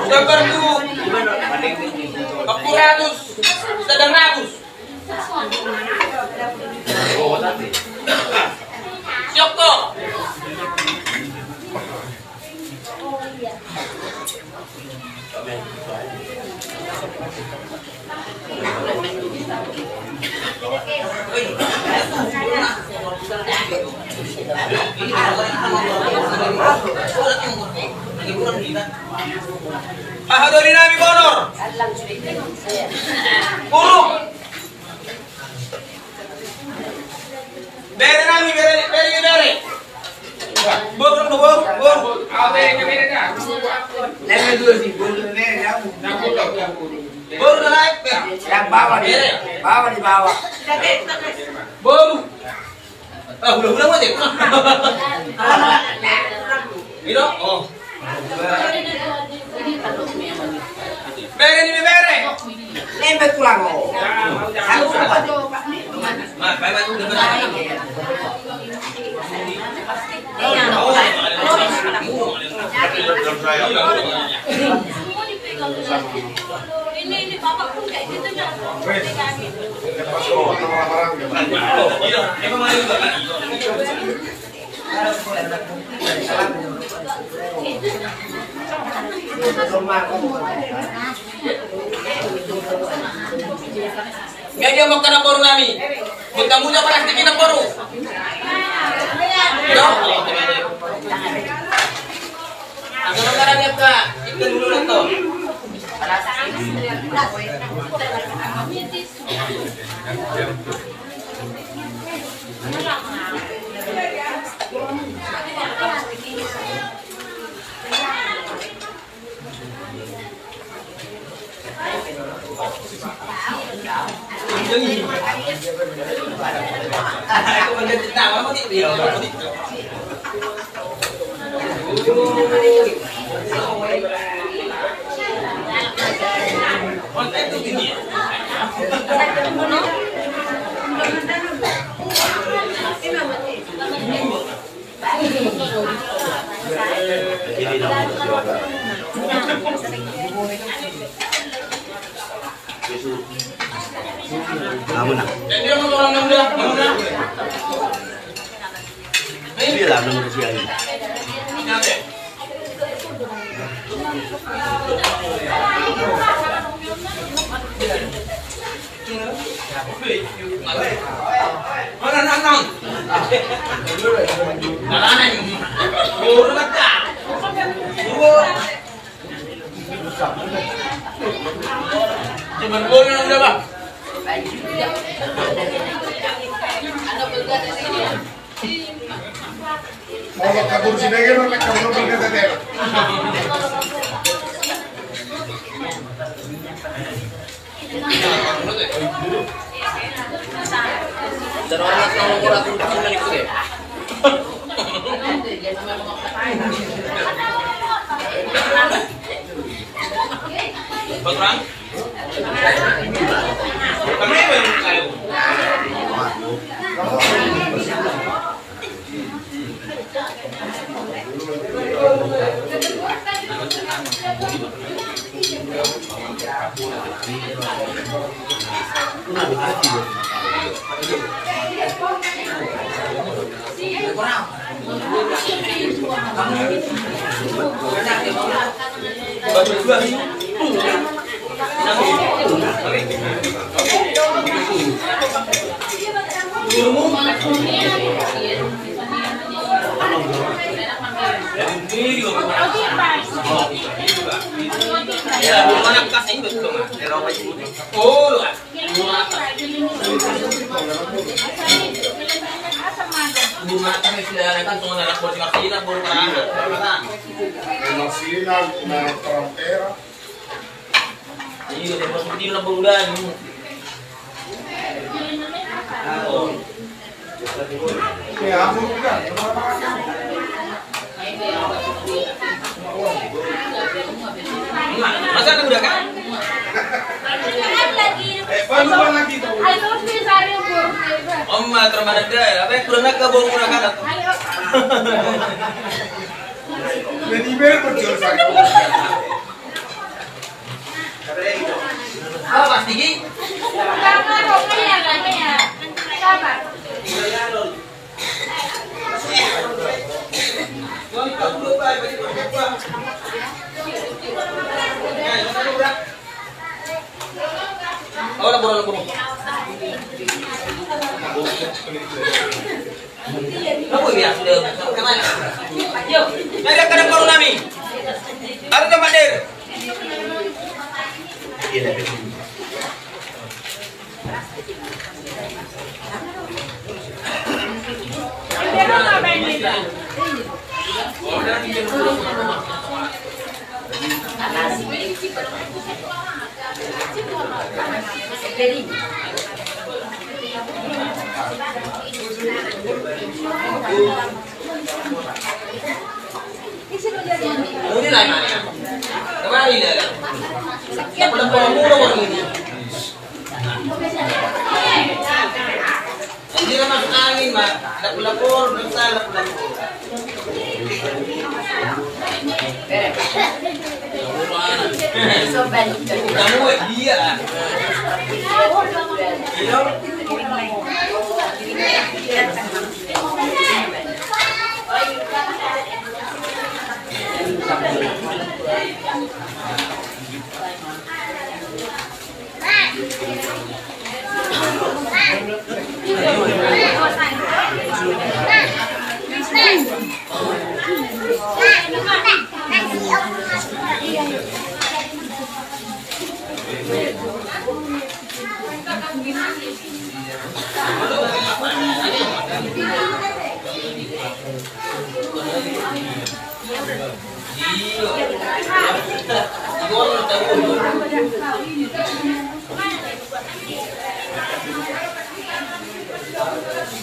Gambar tu. Empat ratus. Sedang ratus. Siap kok. Aha doli nami bonor. Uruk. Bere nami, bere, bere, bere. Boru, boru, boru. Awe, ke bere na. Nami dua si, boru, nami, nami. Boru na naik, bere. Yang bawah dia. Bere. Bawah di bawah. Boru. Ah, udah, udah, udah. Gitu? Oh. Bere ni, bere. Lembek tulang, oh. Satu, satu. Ini, ini bapak pun kayak gitu, Bang. Wes. Lepas, oh, orang-orang, ya, Bang. Iya, emang ayo, Bang. Nggak dia mau kena boru nami. Buat kamu aja plastik ini boru. Yo. Agak mau kena dia, Kak. Itu dulu, Kak. Molo kabur si Dege, molo kabur si Dege. Bang Rang? Rumah kan sudah ada kan, cuma ada porsi maksimal, baru kan. Iya. Maksimal, nah, terang-terang. Iya, dia masuk di dalam baru dah, ini. Oh. Ya, ampun, bukan. Masa ada udah kan? Eh, baru lagi tuh. Oma, termadan dah. Apa yang kurang nak kabur kurang kan? Jadi berapa jual saya? Apa pasti, Ki? Sabar.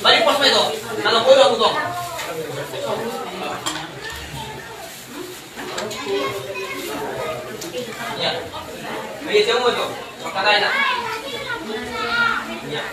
Balik pos ma itu. Kalau boleh aku tuh. Ya. Bagi siapa itu? Makanan. Ya.